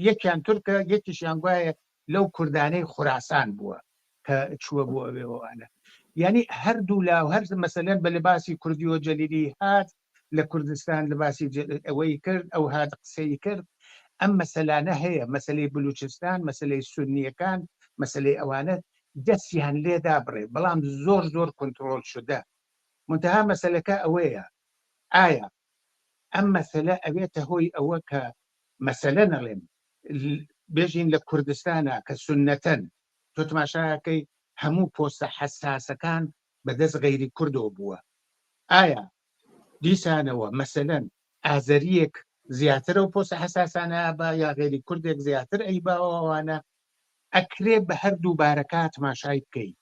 یەکیان تورکە یەکیشیان گوایە لەو کوردانەی خوراسان بووە کە چووە بۆ ئەوێ ئەوانە یعنی هەردوو لا و هەر مەسەلەن بە لەباسی کوردی و جەلیلی هات لە کوردستان لەباسی ئەوەی کرد ئەو هات قسەی کرد ئەم مەسەلانە هەیە مەسلەی بلوچستان مەسلەی سنیەکان مەسلەی ئەوانە دەستیان لێدا بڕێ بەڵام زۆر زۆر کۆنتترۆل شدە منتها مەسلەکە ئەوەیە ئایا ئەم مەسەلە ئەوێتە هۆی ئەوە کە مەسەلە نەڵێم بێژین لە کوردستانە کە سنەتەن تۆ تماشاکەی هەموو پۆستە حەساسەکان بەدەست غەیری کوردەوە بووە ئایا دیسانەوە مەسەلەن ئازەریەک زیاتر ئەو پۆستە حەساسانە ئەبا یا غەیری کوردێک زیاتر ئەیباوەوانە ئەکرێ بە هەردوو بارەکە تماشای بکەی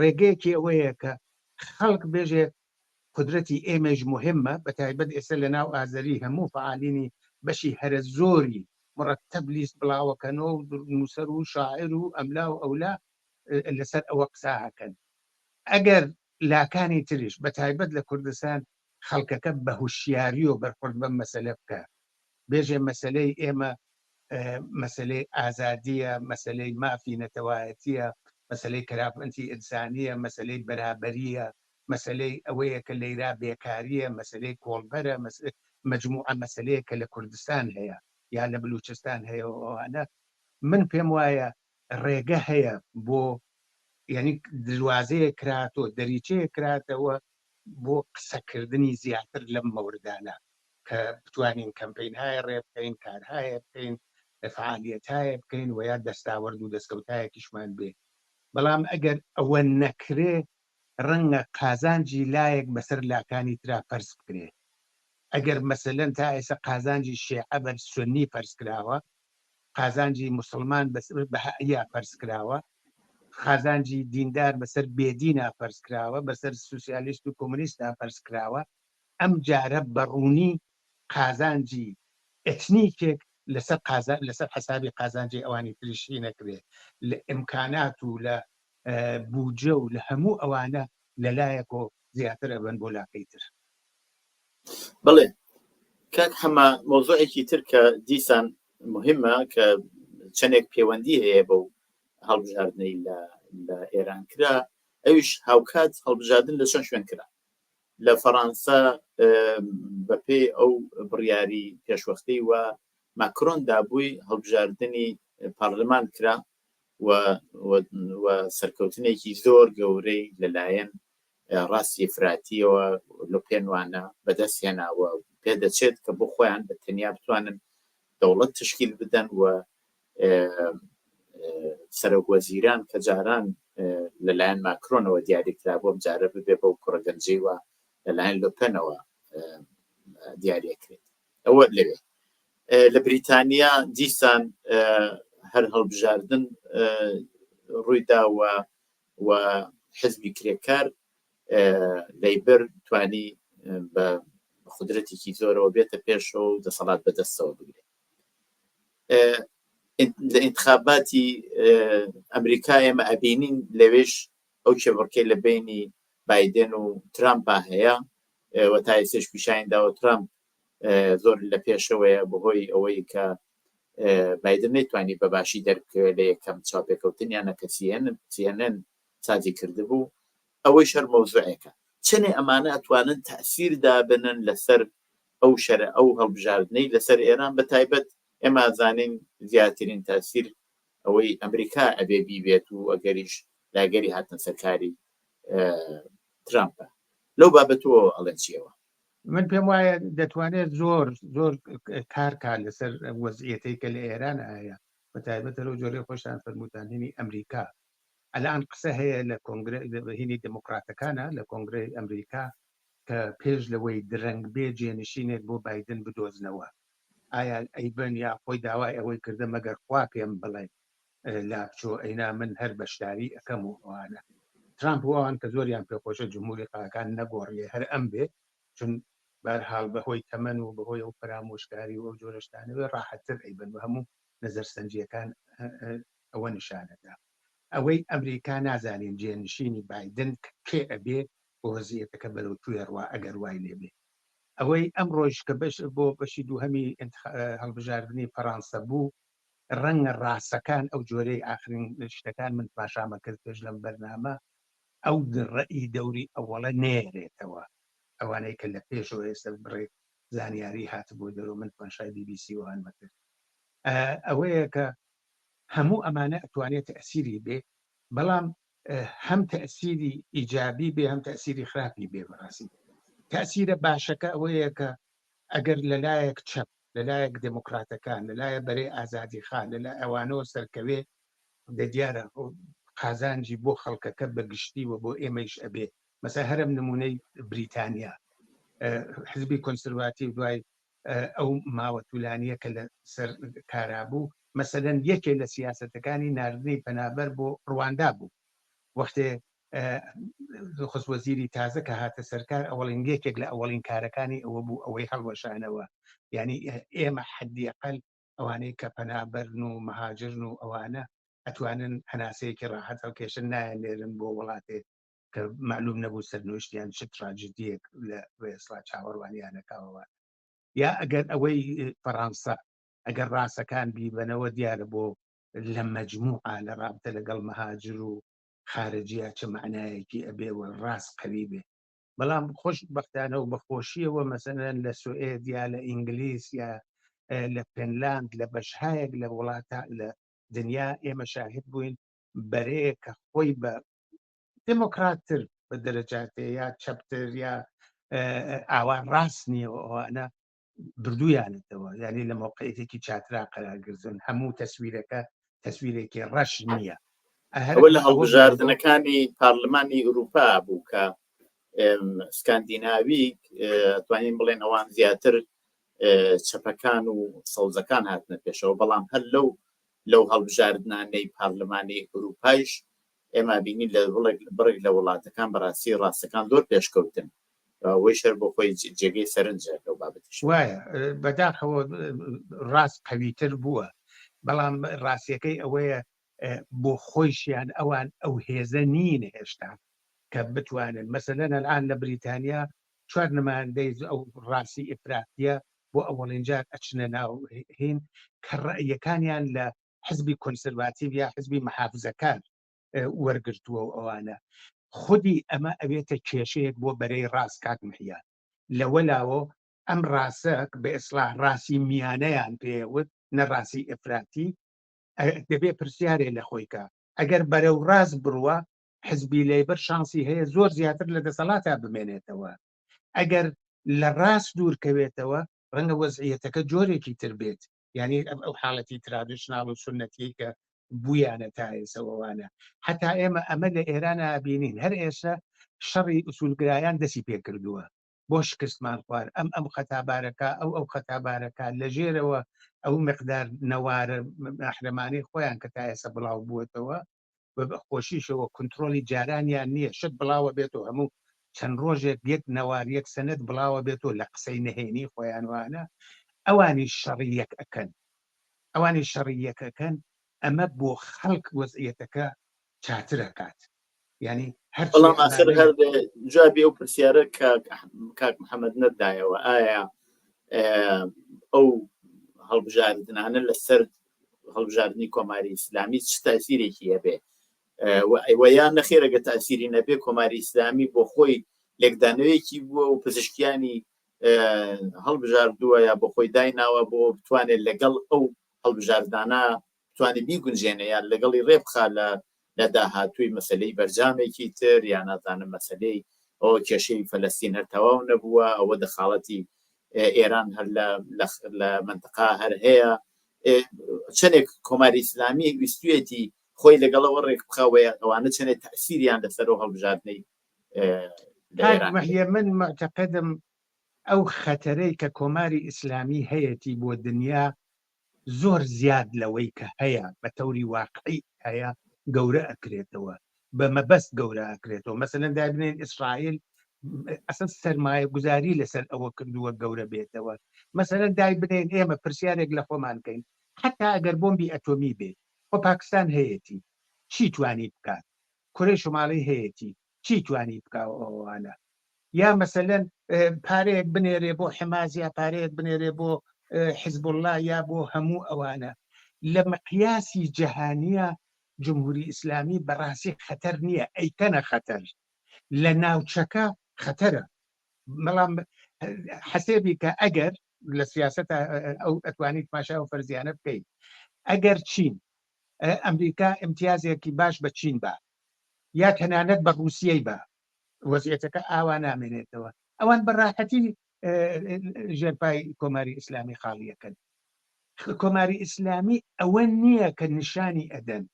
ڕێگەیەکی ئەوەیە کە خەڵک بێژێ قودرەتی ئێمەیش موهیمە بەتایبەت ئێستا لە ناو ئازەری هەموو فەعالینی بەشی هەرە زۆری مڕەتەب لیست بڵاوەکەنۆ و نووسەر و شاعیر و ئەملا و ئەولا لەسەر ئەوە قسە ئەکەن ئەگەر لاکانی تریش بەتایبەت لە کوردستان خەڵکەکە بە هوشیاریەوە بەرخورد بەم مەسەلە بکە بێژێ مەسەلەی ئێمە مەسەلەی ئازادیە، مەسەلەی مافی نەتەوایەتیە، مەسەلەی کەرامەتی ئینسانیە، مەسەلەی بەرابەریە، مەسەلەی ئەوەیە کە لەیرا بێکاریە، مەسەلەی کۆڵبەرە، مەجموعە مەسەلەیە کە لە کوردستان هەیە یا لە بلوچستان هەیە و ئەوانە من پێم وایە ڕێگە هەیە بۆ یعنی دروازەیە کراتۆ دەریچەیە کراتەوە بۆ قسەکردنی زیاتر لەم مەوردانە کە بتوانین کەمپەینهایە ڕێ بکەین، کارهایە بکەین، فعالیەتهایە بکەین و یا دەستاوەرد و دەستکەوتایەکیشمان بێ. بەڵام ئەگەر ئەوە نەکرێ ڕەنگە قازانجی لایەک بەسەر لاکانی ترا فەرز بکرێ. ئەگەر مەسەلەن تا ئێستا قازانجی شێعە بەر سوننی فەرز کراوە، قازانجی موسڵمان بەسەر بەهائیا فەرز کراوە، قازانجی دیندار بەسەر بێدینا فەرز کراوە، بەسەر سوسیالیست و کۆمۆنیستا فەرز کراوە، ئەم جارە بە ڕوونی قازانجی ئێتنیکێک لەسەر قازا لەسەر حەسابی قازانجی ئەوانی تریش هی نەکرێ لە ئیمکانات و لە بوجە و لە هەموو ئەوانە لە لایەکۆ زیاتر ئەبەن بۆ لاکەی تر. بەڵێ کاک حەمە مەوزوعێکی تر کە دیسان مهمە کە چەندێک پەیوەندی هەیە بەو هەڵبژاردنەی لە لە ئێران کرا ئەویش هاوکات هەڵبژاردن لە چەند شوێن کرا لە فەڕانسە بەپێی ئەو بڕیاری پێشوەختەی و ماکرۆن دابووی هەڵبژاردنی پارلمان کرا و سەرکەوتنێکی زۆر گەورەی لەلایەن ڕاستی ئیفراتیەوە لۆپێنوانە بەدەست هێناوە پێدەچێت کە بۆ خۆیان بە تەنیا بتوانن دەوڵەت تشکیل بدەن و سەرۆک وەزیران کە جاران لەلایەن ماکرۆنەوە دیاری کرابوو ئەم جارە ببێ بەو کوڕە گەنجەی وا لەلایەن لۆپەنەوە دیاریەکرێت ئەوە لەوێ لە بریتانیا دیسان هەر هەڵبژاردن ڕوویدا و و حزبی کرێکار لەیبر توانی بە قودرەتێکی زۆرەوە بێتە پێشەوە و دەسەڵات بەدەستەوە بگرێت. لە ئینتخاباتی ئەمریکا ئێمە ئەبینین لەوێش ئەو کێبڕکێ لە بینی بایدن و ترامپا هەیە و تا ئێستاش پیشانی داوە ترامپ زۆر لە پێشەوەیە بەهۆی ئەوەی کە بایدن نەیتوانی بە باشی دەربکەوێت لە یەکەم چاوپێکەوتنیانە کە CNN سازی کردبوو ئەوەیش هەر مەوزوعێکە چەنێ ئەمانە ئەتوانن تەئسیر دابنن لەسەر ئەو شەرە ئەو هەڵبژاردنەی لەسەر ئێران بە تایبەت ئێمە ئەزانین زیاترین تاسیر ئەوەی ئەمریکا ئەبێ بیبێت و ئەگەریش لاگەری هاتنە سەرکاری ترامپە لەو بابەتەوە ئەڵێن چیەوە؟ من پێم وایە دەتوانێت زۆر زۆر کار کار لەسەر وەزعیەتەی کە لە ئێران هەیە بە تایبەت لەو جۆرەی خۆشتان فەرمووتان هینی ئەمریکا ئەلان قسە هەیە لە کۆنگرە هینی دێموکڕاتەکانە لە کۆنگرەی ئەمریکا کە پێش لەوەی درەنگ بێ جێنشینێک بۆ بایدن بدۆزنەوە ئایا ئەیبەن یا خۆی داوای ئەوەی کردە مەگەر خوا پێم بڵێ لابچۆ ئەینا من هەر بەشداری ئەکەم و ئەوانە ترامپ و ئەوان کە زۆریان پێخۆشە جمهوری خواکان نەگۆڕیە هەر ئەم بێ چون بەرحاڵ بەهۆی تەمەن و بەهۆی ئەو فەرامۆشکاری و ئەو جۆرە شتانەوێ ڕاحەتتر ئەیبەن و هەموو نەزەرسەنجیەکان ئەوە نیشانەدا ئەوەی ئەمریکا نازانین جێنشینی بایدن کێ ئەبێ و وەزیەتەکە بەرەو کوێ ڕوا ئەگەر وای لێبێ ئەوەی ئەمڕۆیش کە بەش بۆ بەشی دووهەمی هەڵبژاردنی فەڕانسە بوو ڕەنگە ڕاستەکان ئەو جۆرەی ئاخرین شتەکان من تماشامە کرد پێش لەم بەرنامە ئەو ڕەئی دەوری ئەوەڵە نێرێتەوە ئەوانەی کە لە پێشەوە ئێستا بڕێک زانیاری هاتبوو دەرەوە من تماشای بی بی سی وانمە کرد ئەوەیە کە هەموو ئەمانە ئەتوانێت تەئسیری بێ بەڵام هەم تەئسیری ئیجابی بێ هەم تەئسیری خراپی بێ بەڕاستی تەئسیرە باشەکە ئەوەیە کە ئەگەر لەلایەک چەپ لەلایەک دێموکراتەکان لەلایە بەرەی ئازادیخان لەلای ئەوانەوە سەرکەوێ دە دیارە قازانجی بۆ خەڵکەکە بە گشتی و بۆ ئێمەیش ئەبێ مەسە هەرم نمونەی بریتانیا حزبی کۆنسرڤاتیو دوای ئەو ماوە تولانیە کە لە سەر کارا بوو مەسەلەن یەکێ لە سیاسەتەکانی ناردنی پەنابەر بۆ ڕواندا بوو وەختێ خست وەزیری تازە کە هاتە سەرکار ئەوەڵین یەکێک لە ئەوەڵین کارەکانی ئەوە بوو ئەوەی هەڵوەشانەوە یعنی ئێمە حەدی ئەقل ئەوانەی کە پەنابەرن و مەهاجرن و ئەوانە ئەتوانن هەناسەیەکی ڕاحەت هەڵکێشن نایەنێرن بۆ وڵاتێک کە معلوم نەبوو سەرنوشتیان چ تراجدیەک لە ئێستا چاوەڕوانیانەکەەوە یا ئەگەر ئەوەی فەڕانسە ئەگەر ڕاستەکان بیبەنەوە دیارە بۆ لە مەجموعە لە ڕابتە لەگەڵ مەهاجر و خارجیە چ معنایەکی ئەبێ و ڕاست قەوی بێ بەڵام خۆش بەختانە و بەخۆشیەوە مەسەلەن لە سوئێد یا لە ئینگلیس یا لە فنلاند لە بەشهایەک لە وڵاتە لە دنیا ئێمە شاهد بووین بەرەیە کە خۆی بە دموکراتتر بە دەرەجاتێ یا چەپتر یا ئاوا ڕاست نییە ئەوانە بردوویانەتەوە یعنی لە مۆقعێتێکی چاترا قەرارگرتن هەموو تەسویرەکە تەسویرێکی ڕەش نییە ئەوە لە هەڵبژاردنەکانی پارلمانی ئوروپا بوو کە سکاندیناوی توانین بڵێن ئەوان زیاتر چەپەکان و سەوزەکان هاتنە پێشەوە بەڵام هەر لەو لەو هەڵبژاردنانەی پارلمانی ئوروپایش ئێمە بینی لە بڕێک لە وڵاتەکان بەڕاستی ڕاستەکان زۆر پێشکەوتن ئەوەیش هەر بۆ خۆی جێگەی سەرنجە لەو بابەتیش. وایە بەداخەوە ڕاست قەویتر بووە بەڵام ڕاستیەکەی ئەوەیە بۆ خۆیشیان ئەوان ئەو هێزە نین هێشتا کە بتوانن مەسەلەن الان لە بریتانیا چوار نمایندەی ئەو ڕاستی ئیفراتیە بۆ ئەوەڵین جار ئەچنە ناو هین کە ڕەئیەکانیان لە حزبی کۆنسرڤاتیڤ یا حزبی محافزەکار وەرگرتووە و ئەوانە خودی ئەمە ئەوێتە کێشەیەک بۆ بەرەی ڕاست کاک محیا لەوەلاوە ئەم ڕاستە بە ئیسلاح ڕاستی میانەیان پێوت نە ڕاستی ئەفراتی دەبێ پرسیارێ لە خۆی کە ئەگەر بەرەو ڕاست بڕوە حزبی لەیبەر شانسی هەیە زۆر زیاتر لە دەسەڵاتا بمێنێتەوە ئەگەر لە ڕاست دوورکەوێتەوە ڕەنگە وەزعیەتەکە جۆرێکی تر بێت یعنی ئەو حاڵەتی traditional و سنەتیەی کە بوویانە تا ئێسەوەوانە حتا ئێمە ئەمە لە ئێران بینین هەر ئێستا شەڕی ئوسولگرایان دەسی پێکردووە بۆ شکستمان خوار ئەم ئەم خەتابارەکە ئەو ئەو خەتابارەکە لە ژێرەوە ئەو مقدار نەوارە مەحرەمانەی خۆیان کە تا ئێستا بڵاو بووەتەوە. بە خۆشیشەوە کونترۆلی جارانیان نییە شت بڵاوە بێتەوە هەموو چەند ڕۆژێک یەک نەوار یەک سەنەد بڵاوە بێتەوە لە قسەی نهێنی خۆیان وانە ئەوانی شەڕی یەک ئەکەن ئەوانی شەڕی یەک ئەکەن ئەمە بۆ خەڵک وەزعیەتەکە چاتر ئەکات یعنی هەر بەڵام ئاخر هەر جوابی ئەو پرسیارە کاک محەممەد نەدایەوە ئایا ئەو هەڵبژاردنانە لەسەر هەڵبژاردنی کۆماری ئیسلامی چ تاسیرێکی هەبێ و یان نەخێرەگە تاسیری نەبێ کۆماری ئیسلامی بۆ خۆی لێکدانەوەیەکی بووە و پزیشکیانی هەڵبژاردووە یا بۆ خۆی دایناوە بۆ بتوانێت لەگەڵ ئەو هەڵبژاردانە بتوانێت بیگونجێنێ یان لەگەڵی ڕێبخا لە لە داهاتووی مەسلەی بەرجامێکی تر یا نازانم مەسلەی ئەوە کێشەی فەلەستین هەر تەواو نەبووە ئەوە دەخاڵەتی ئێران هەر لە منتەقا هەر هەیە چەندێک کۆماری ئیسلامی ویستویەتی خۆی لەگەڵەوە ڕێک بخاوە ئەوانە چەندێک تەسیریان لەسەر و هەڵبژاردنەی مەهیە من معتقدم ئەو خەتەرەی کە کۆماری ئیسلامی هەیەتی بۆ دنیا زۆر زیاد لەوەی کە هەیە بە تەوری واقعی هەیە گەورە ئەکرێتەوە بە مەبەست گەورە ئەکرێتەوە مەسەلەن دابنێن ئیسرائیل ئەسڵ سەرمایە گوزاری لەسەر ئەوە کردووە گەورە بێتەوە مەسەلەن دای بنێن ئێمە پرسیارێک لە خۆمان کەین حتا ئەگەر بۆمبی ئەتۆمی بێ خۆ پاکستان هەیەتی چی توانی بکات کورەی شماڵی هەیەتی چی توانی بکا ئەوانە یا مەسەلەن پارەیەک بنێرێ بۆ حەماس یا پارەیەک بنێرێ بۆ حزبوڵڵا یا بۆ هەموو ئەوانە لە مقیاسی جەهانیە جمهوری ئیسلامی بەڕاستی خەتەر نییە ئەیکەنە خەتەر لە ناوچەکە خەتەرە بەڵام حەسێبی کە ئەگەر لە سیاست ئەو ئەتوانیت ماشا و فەرزیانە بکەیت ئەگەر چین ئەمریکا امتیازێکی باش بە چین بە یا تەنانەت بە ڕوسیەی بە وەزعیەتەکە ئاوا نامێنێتەوە ئەوان بە ڕاحەتی ژێرپای کۆماری ئیسلامی خاڵیەکەن کۆماری ئیسلامی ئەوە نییە کە نیشانی ئەدەن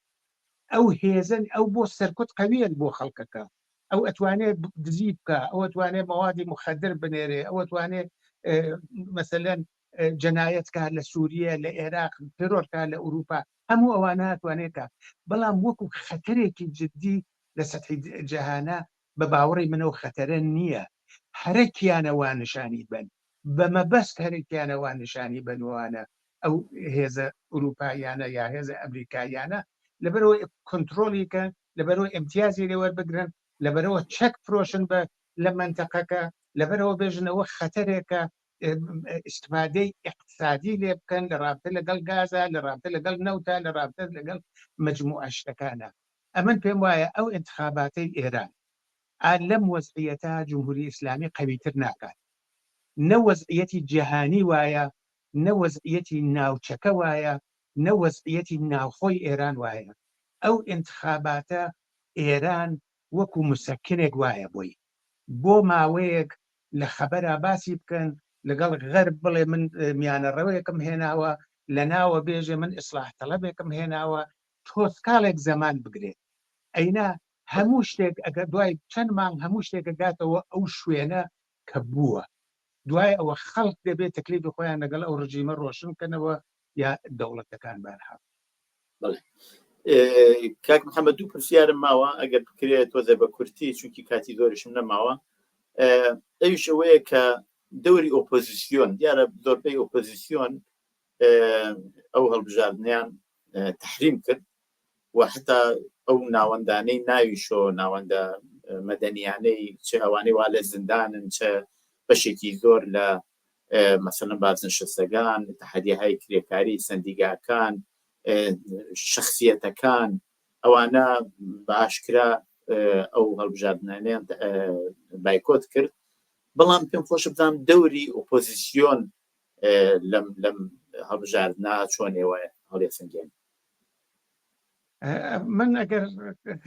ئەو هێزن ئەو بۆ سەرکوت قەویە بۆ خەڵکەکە ئەو ئەتوانێت دزی بکە ئەو ئەتوانێت مەوادی مخدر بنێرێ ئەو ئەتوانێت مەسەلەن جەنایەت کا لە سووریە لە عێراق تێرۆر کا لە ئەوروپا هەموو ئەوانە ئەتوانێت کا بەڵام وەکو خەتەرێکی جدی لە سەتحی جەهانا بە باوەڕی من ئەو خەتەرە نییە هەرەکیانە وا نیشانی بەن بە مەبەست هەرەکیانە وا نیشانی بەن وانە ئەو هێزە ئوروپاییانە یا هێزە ئەمریکاییانە لەبەرەوە کۆنترۆلی کەن لەبەرەوە ئیمتیازی لێ وەربگرن لەبەرەوە چەک فرۆشن بە لە مەنتەقەکە لەبەرەوە بێژنەوە خەتەرێکە ئیستفادەی ئیقتسادی لێ بکەن لە ڕابتە لەگەڵ گازا لە ڕابتە لەگەڵ نەوتا لە ڕابتە لەگەڵ مەجموعە شتەکانە ئەمن پێم وایە ئەو ئینتخاباتەی ئێران ئا لەم وەزعیەتە جمهوری ئیسلامی قەویتر ناکات نە وەزعیەتی جیهانی وایە نە وەزعیەتی ناوچەکە وایە نە وەزعیەتی ناوخۆی ئێران وایە ئەو ئینتخاباتە ئێران وەکو مسەکنێک وایە بۆی بۆ ماوەیەک لە خەبەرا باسی بکەن لەگەڵ غەرب بڵێ من میانەڕەوێکم هێناوە لە ناوە بێژێ من ئیسلاح تەڵەبێکم هێناوە تۆسکاڵێک زەمان بگرێت ئەینا هەموو شتێک ئەگەر دوای چەند مانگ هەموو شتێک ئەگاتەوە ئەو شوێنە کە بووە دوای ئەوە خەڵک دەبێت تەکلیفی خۆیان لەگەڵ ئەو ڕژیمە ڕۆشن بکەنەوە یا دەوڵەتەکان بەرهەم. بەڵێ کاک محەممەد دوو پرسیارم ماوە ئەگەر بکرێت تۆزێ بە کورتی چونکی کاتی زۆریشم نەماوە ئەویش ئەوەیە کە دەوری ئۆپۆزیسیۆن دیارە زۆربەی ئۆپۆزیسیۆن ئەو هەڵبژاردنیان تحریم کرد و حتا ئەو ناوەندانەی ناوی شۆ ناوەندە مەدەنیانەی چ ئەوانەی وا لە زیندانن چ بەشێکی زۆر لە مەسەلەن بازنشستەگان تەحەدیهای کرێکاری سەندیگاکان شخصیەتەکان ئەوانە بە ئاشکرا ئەو هەڵبژاردنانیان بایکۆت کرد بەڵام پێم خۆشە بزانم دەوری ئۆپۆزیسیۆن لەم لەم هەڵبژاردنە چۆن ئێوە هەڵیەسەنگێن؟ من ئەگەر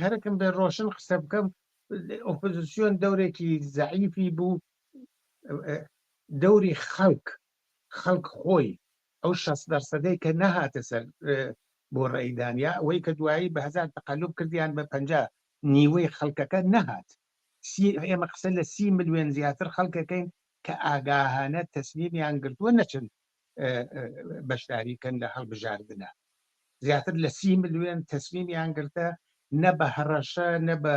هەرەکم بێ ڕۆشن قسە بکەم ئۆپۆزیسیۆن دەورێکی زەعیفی بوو دەوری خەڵک خەڵک خۆی ئەو 6 دەرسەدەی کە نەهاتە سەر بۆ ڕێیدان یا ئەوەی کە دوایی بە هەزار تەقەلوب کردیان بە 50 نیوەی خەڵکەکە نەهات ئێمە قسە لە سی ملیۆن زیاتر خەڵکەکەین کە ئاگاهانە تەسمیمیان گرتووە نەچن بەشداری کەن لە هەڵبژاردنە زیاتر لە سی ملیۆن تەسمیمیان گرتە. نە بە هەڕەشە نە بە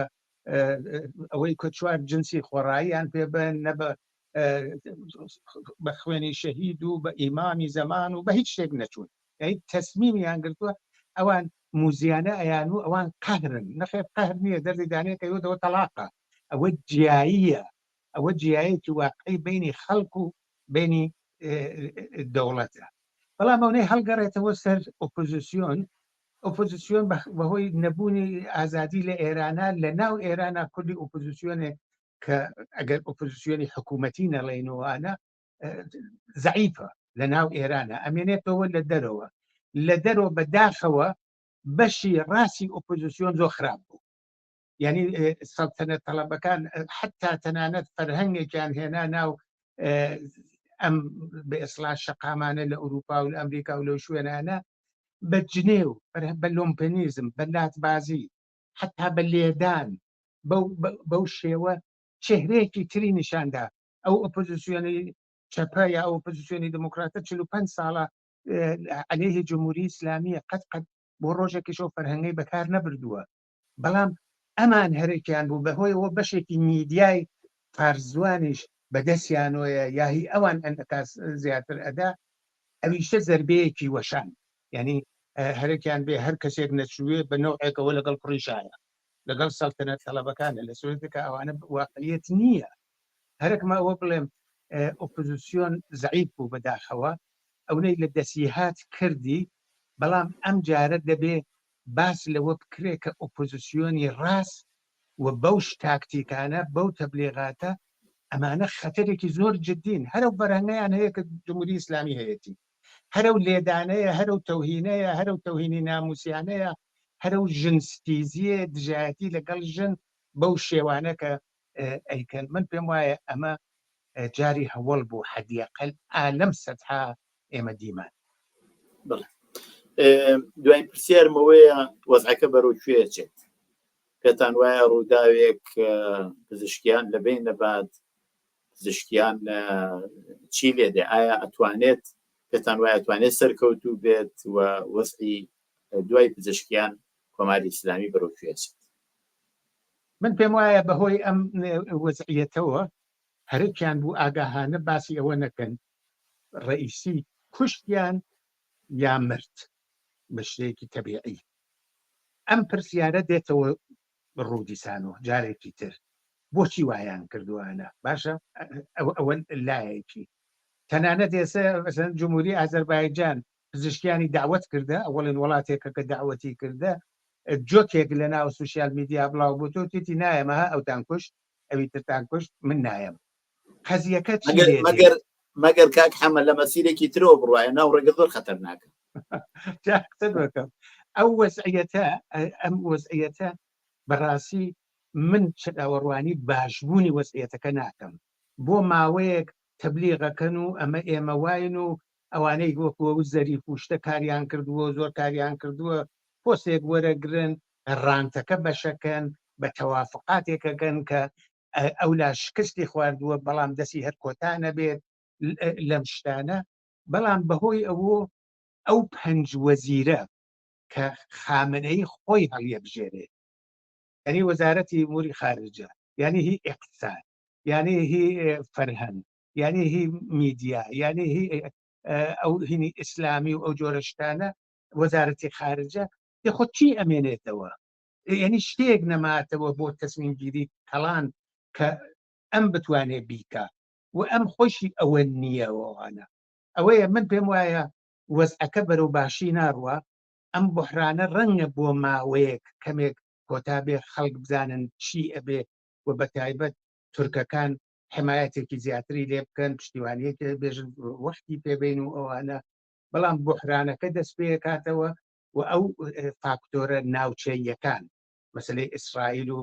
ئەوەی کە چوار جنسی خۆڕاییان پێ بن نە بە بە خوێنی شەهید و بە ئیمامی زەمان و بە هیچ شتێک نەچوون یعنی تەسمیمیان گرتووە ئەوان موزیانە ئەیان و ئەوان قەهرن نەخێر قەهر نییە دەردی دانەیە کە یۆدەوە تەلاقە ئەوە جیاییە ئەوە جیایەکی واقعی بینی خەڵک و بینی دەوڵەتە بەڵام ئەونەی هەڵگەڕێتەوە سەر ئۆپۆزیسیۆن ئۆپۆزیسیۆن بەهۆی نەبوونی ئازادی لە ئێرانە لە ناو ئێرانە کوردی ئۆپۆزیسیۆنێ کە ئەگەر ئۆپۆزیسیۆنی حکوومەتی نەڵێنەوەانە زەعیفە لە ناو ئێرانە ئەمێنێتەوە لە دەرەوە لە دەرەوە بەداخەوە بەشی ڕاستی ئۆپۆزیسیۆن زۆر خراپ بوو یعنی سەڵتەنەت تەڵەبەکان حتا تەنانەت فەرهەنگێکیان هێنا ناو ئەم بە ئێسڵا شەقامانە لە ئەوروپا و لە ئەمریکا و لەو شوێنانە بە جنێو بە لۆمپنیزم بە لاتبازی حتا بە لێدان بەو شێوە چهرەیەکی تری نیشاندا ئەو ئۆپۆزیسیۆنی چەپە یا ئەو ئۆپۆزیسیۆنی دموکراتە 45 ساڵە عەلەیهی جمهوری ئیسلامیە قەت قەت بۆ ڕۆژێکیش ئەو فەرهەنگەی بەکار نەبردووە بەڵام ئەمان هەرێکیان بوو بەهۆیەوە بەشێکی میدیای فارسزوانیش بەدەستیانۆیە یا هی ئەوان ئەنعکاس زیاتر ئەدا ئەویشە زەربەیەکی وەشان یعنی هەرێکیان بێ هەر کەسێک نەچووێ بە نەوعێکەوە لەگەڵ کوڕی شایە لەگەڵ سەڵتەنەت تەڵەبەکانە لە سوێتێکە ئەوانە واقعیت نییە هەرەکمە ئەوە بڵێم ئۆپۆزیسیۆن زەعیف بوو بەداخەوە ئەونەی لە دەستی هات کردی بەڵام ئەم جارە دەبێ باس لەوە بکرێ کە ئۆپۆزیسیۆنی ڕاست و بەو تاکتیکانە بەو تەبلیغاتە ئەمانە خەتەرێکی زۆر جدین هەرەو بەرهەنگیان هەیە کە جمهوری ئیسلامی هەیەتی هەرەو لێدانەیە هەرەو تەوهینەیە هەرەو تەوهینی ناموسیانەیە هەرەو ژن ستیزیە دژایەتی لەگەڵ ژن بەو شێوانە کە ئەیکەن من پێم وایە ئەمە جاری هەوەڵ بوو حەدیەقل ئالەم سەتحا ئێمە دیمان. بەڵێ دوای پرسیارمەوەیە وەزعەکە بەرەو کوێ چێت پێتان وایە ڕووداوێک پزیشکیان لە بین نەبات پزیشکیان چی لێ دێ ئایا ئەتوانێت پێتان وایە توانێت سەرکەوتوو بێت و وەزعی دوای پزیشکیان کۆماری ئیسلامی بەرەو کوێ چێت من پێم وایە بەهۆی ئەم وەزعیەتەوە هەرێکیان بوو ئاگاهانە باسی ئەوە نەکەن ڕەئیسی کوشتیان یا مرد بە شتێکی تەبیعی ئەم پرسیارە دێتەوە ڕوو دیسان و جارێکی تر بۆچی وایان کردوانە باشە ئەوە لایەکی تەنانەت ئێستا مەسەن جمهوری ئازەربایجان پزیشکیانی داوت کردە ئەوەڵین وڵاتێکە کە داوەتی کردە جۆکێک لە ناو سوسیال میدیا بڵاو بۆ تۆ تێتی نایەمە ئەوتان کوشت ئەوی ترتان کوشت من نایەم قەزیەکە چی لێ دێت؟ مەگەر مەگەر کاک حەمە لە مەسیرێکی ترەوە بڕوایە ناو ڕێگە زۆر خەتەرناکە جا قسە بکەم ئەو وەزعیەتە ئەم وەزعیەتە بەڕاستی من چاوەڕوانی باشبوونی وەزعیەتەکە ناکەم بۆ ماوەیەک تەبلیغەکەن و ئەمە ئێمە واین و ئەوانەی وەکو ئەو زەریف و شتە کاریان کردووە زۆر کاریان کردووە پۆستێک وەرەگرن ڕانتەکە بەشەکەن بە تەوافقاتێکەکەن کە ئەولا شکستی خواردووە بەڵام دەستی هەر کۆتا نەبێت لەم شتانە بەڵام بەهۆی ئەوە ئەو پەنج وەزیرە کە خامنەی خۆی هەڵیەبژێرێ یعنی وەزارەتی موری خارجە یعنی هی اقتصاد یعنی هی فەرهەنگ یعنی هی میدیا یعنی هی ئەو هینی ئیسلامی و ئەو جۆرە شتانە وەزارەتی خارجە یخۆ چی ئەمێنێتەوە یعنی شتێک نەماتەوە بۆ تەسمیمگیری کەڵان کە ئەم بتوانێت بیکا و ئەم خۆشی ئەوە نییەوەوانە ئەوەیە من پێم وایە وەزعەکە بەرەو باشی ناڕوە ئەم بحرانە ڕەنگە بۆ ماوەیەک کەمێک کۆتا بێ خەڵک بزانن چی ئەبێ و بە تایبەت تورکەکان حمایەتێکی زیاتری لێ بکەن پشتیوانیەکی بێژن وەختی پێبین و ئەوانە بەڵام بحرانەکە دەست پێکاتەوە و ئەو فاکتۆرە ناوچەییەکان مەسلەی ئیسرائیل و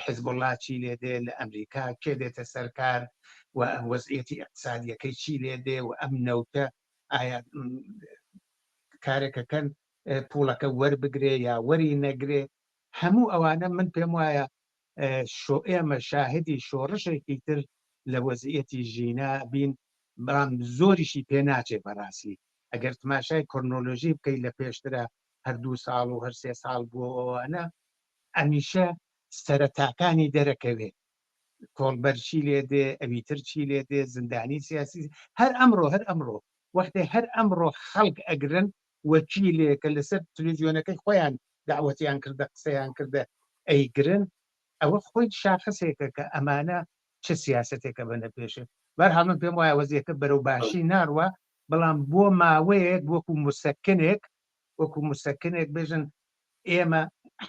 حزبوڵا چی لێ دێ لە ئەمریکا کێ دێتە سەرکار و وەزعەتی اقتصادیەکەی چی لێ دێ و ئەم نەوتە ئایا کارێکەکەن پوڵەکە وەربگرێ یا وەری نەگرێ هەموو ئەوانە من پێم وایە شۆ ئێمە شاهدی شۆڕشێکی تر لە وەزعەتی ژینا بین بەڵام زۆریشی پێ ناچێ بەڕاستی ئەگەر تماشای کۆرنۆلۆژی بکەیت لە پێشترا هەر دوو ساڵ و هەر سێ ساڵ بووە ئەوانە. ئەمیشە سەرەتاکانی دەرەکەوێ کۆڵبەر چی لێ دێ ئەویتر چی لێ دێ زیندانی سیاسی هەر ئەمڕۆ هەر ئەمڕۆ وەختێ هەر ئەمڕۆ خەڵک ئەگرن وەکیلێ کە لەسەر تلویزیۆنەکەی خۆیان داوەتیان کردە قسەیان کردە ئەیگرن ئەوە خۆی شاخسێکە کە ئەمانە چ سیاسەتێکە بەنە پێشێ بەرحاڵ من پێم وایە وەزیەکە بەرەو باشی ناڕوا بەڵام بۆ ماوەیەک وەکو مسەکنێک وەکو مسەکنێک بێژن ئێمە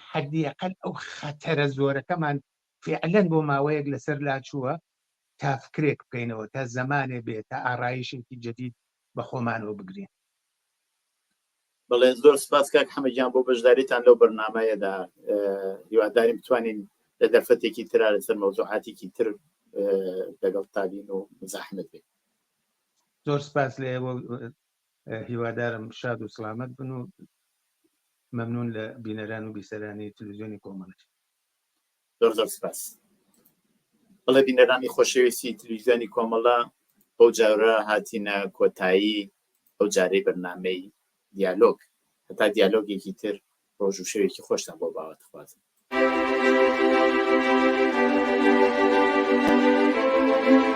حەدی ئەقل ئەو خەتەرە زۆرەکەمان فعلەن بۆ ماوەیەک لەسەر لاچووە تا فکرێک بکەینەوە تا زەمانێ بێ تا ئارایشێکی جدید بە خۆمانەوە بگرین. بەڵێ زۆر سپاس کاک حەمە گیان بۆ بەشداریتان لەو بەرنامەیەدا هیوادارین بتوانین لە دەرفەتێکی ترا لەسەر مەوزوعاتێکی تر لەگەڵ تابین و مزاحمت بێت. زۆر سپاس لە ئێوە هیوادارم شاد و سڵامەت بن و مەمنون لە بینەران و بیسەرانی تلویزیۆنی کۆمەڵیش. زۆر زۆر سپاس. بەڵێ بینەرانی خۆشەویستی تلویزیۆنی کۆمەڵە بەو جارە هاتینە کۆتایی ئەو جارەی بەرنامەی دیالۆگ هەتا دیالۆگێکی تر ڕۆژ و شەوێکی خۆشتان بۆ باوەتخوازم. Thank you.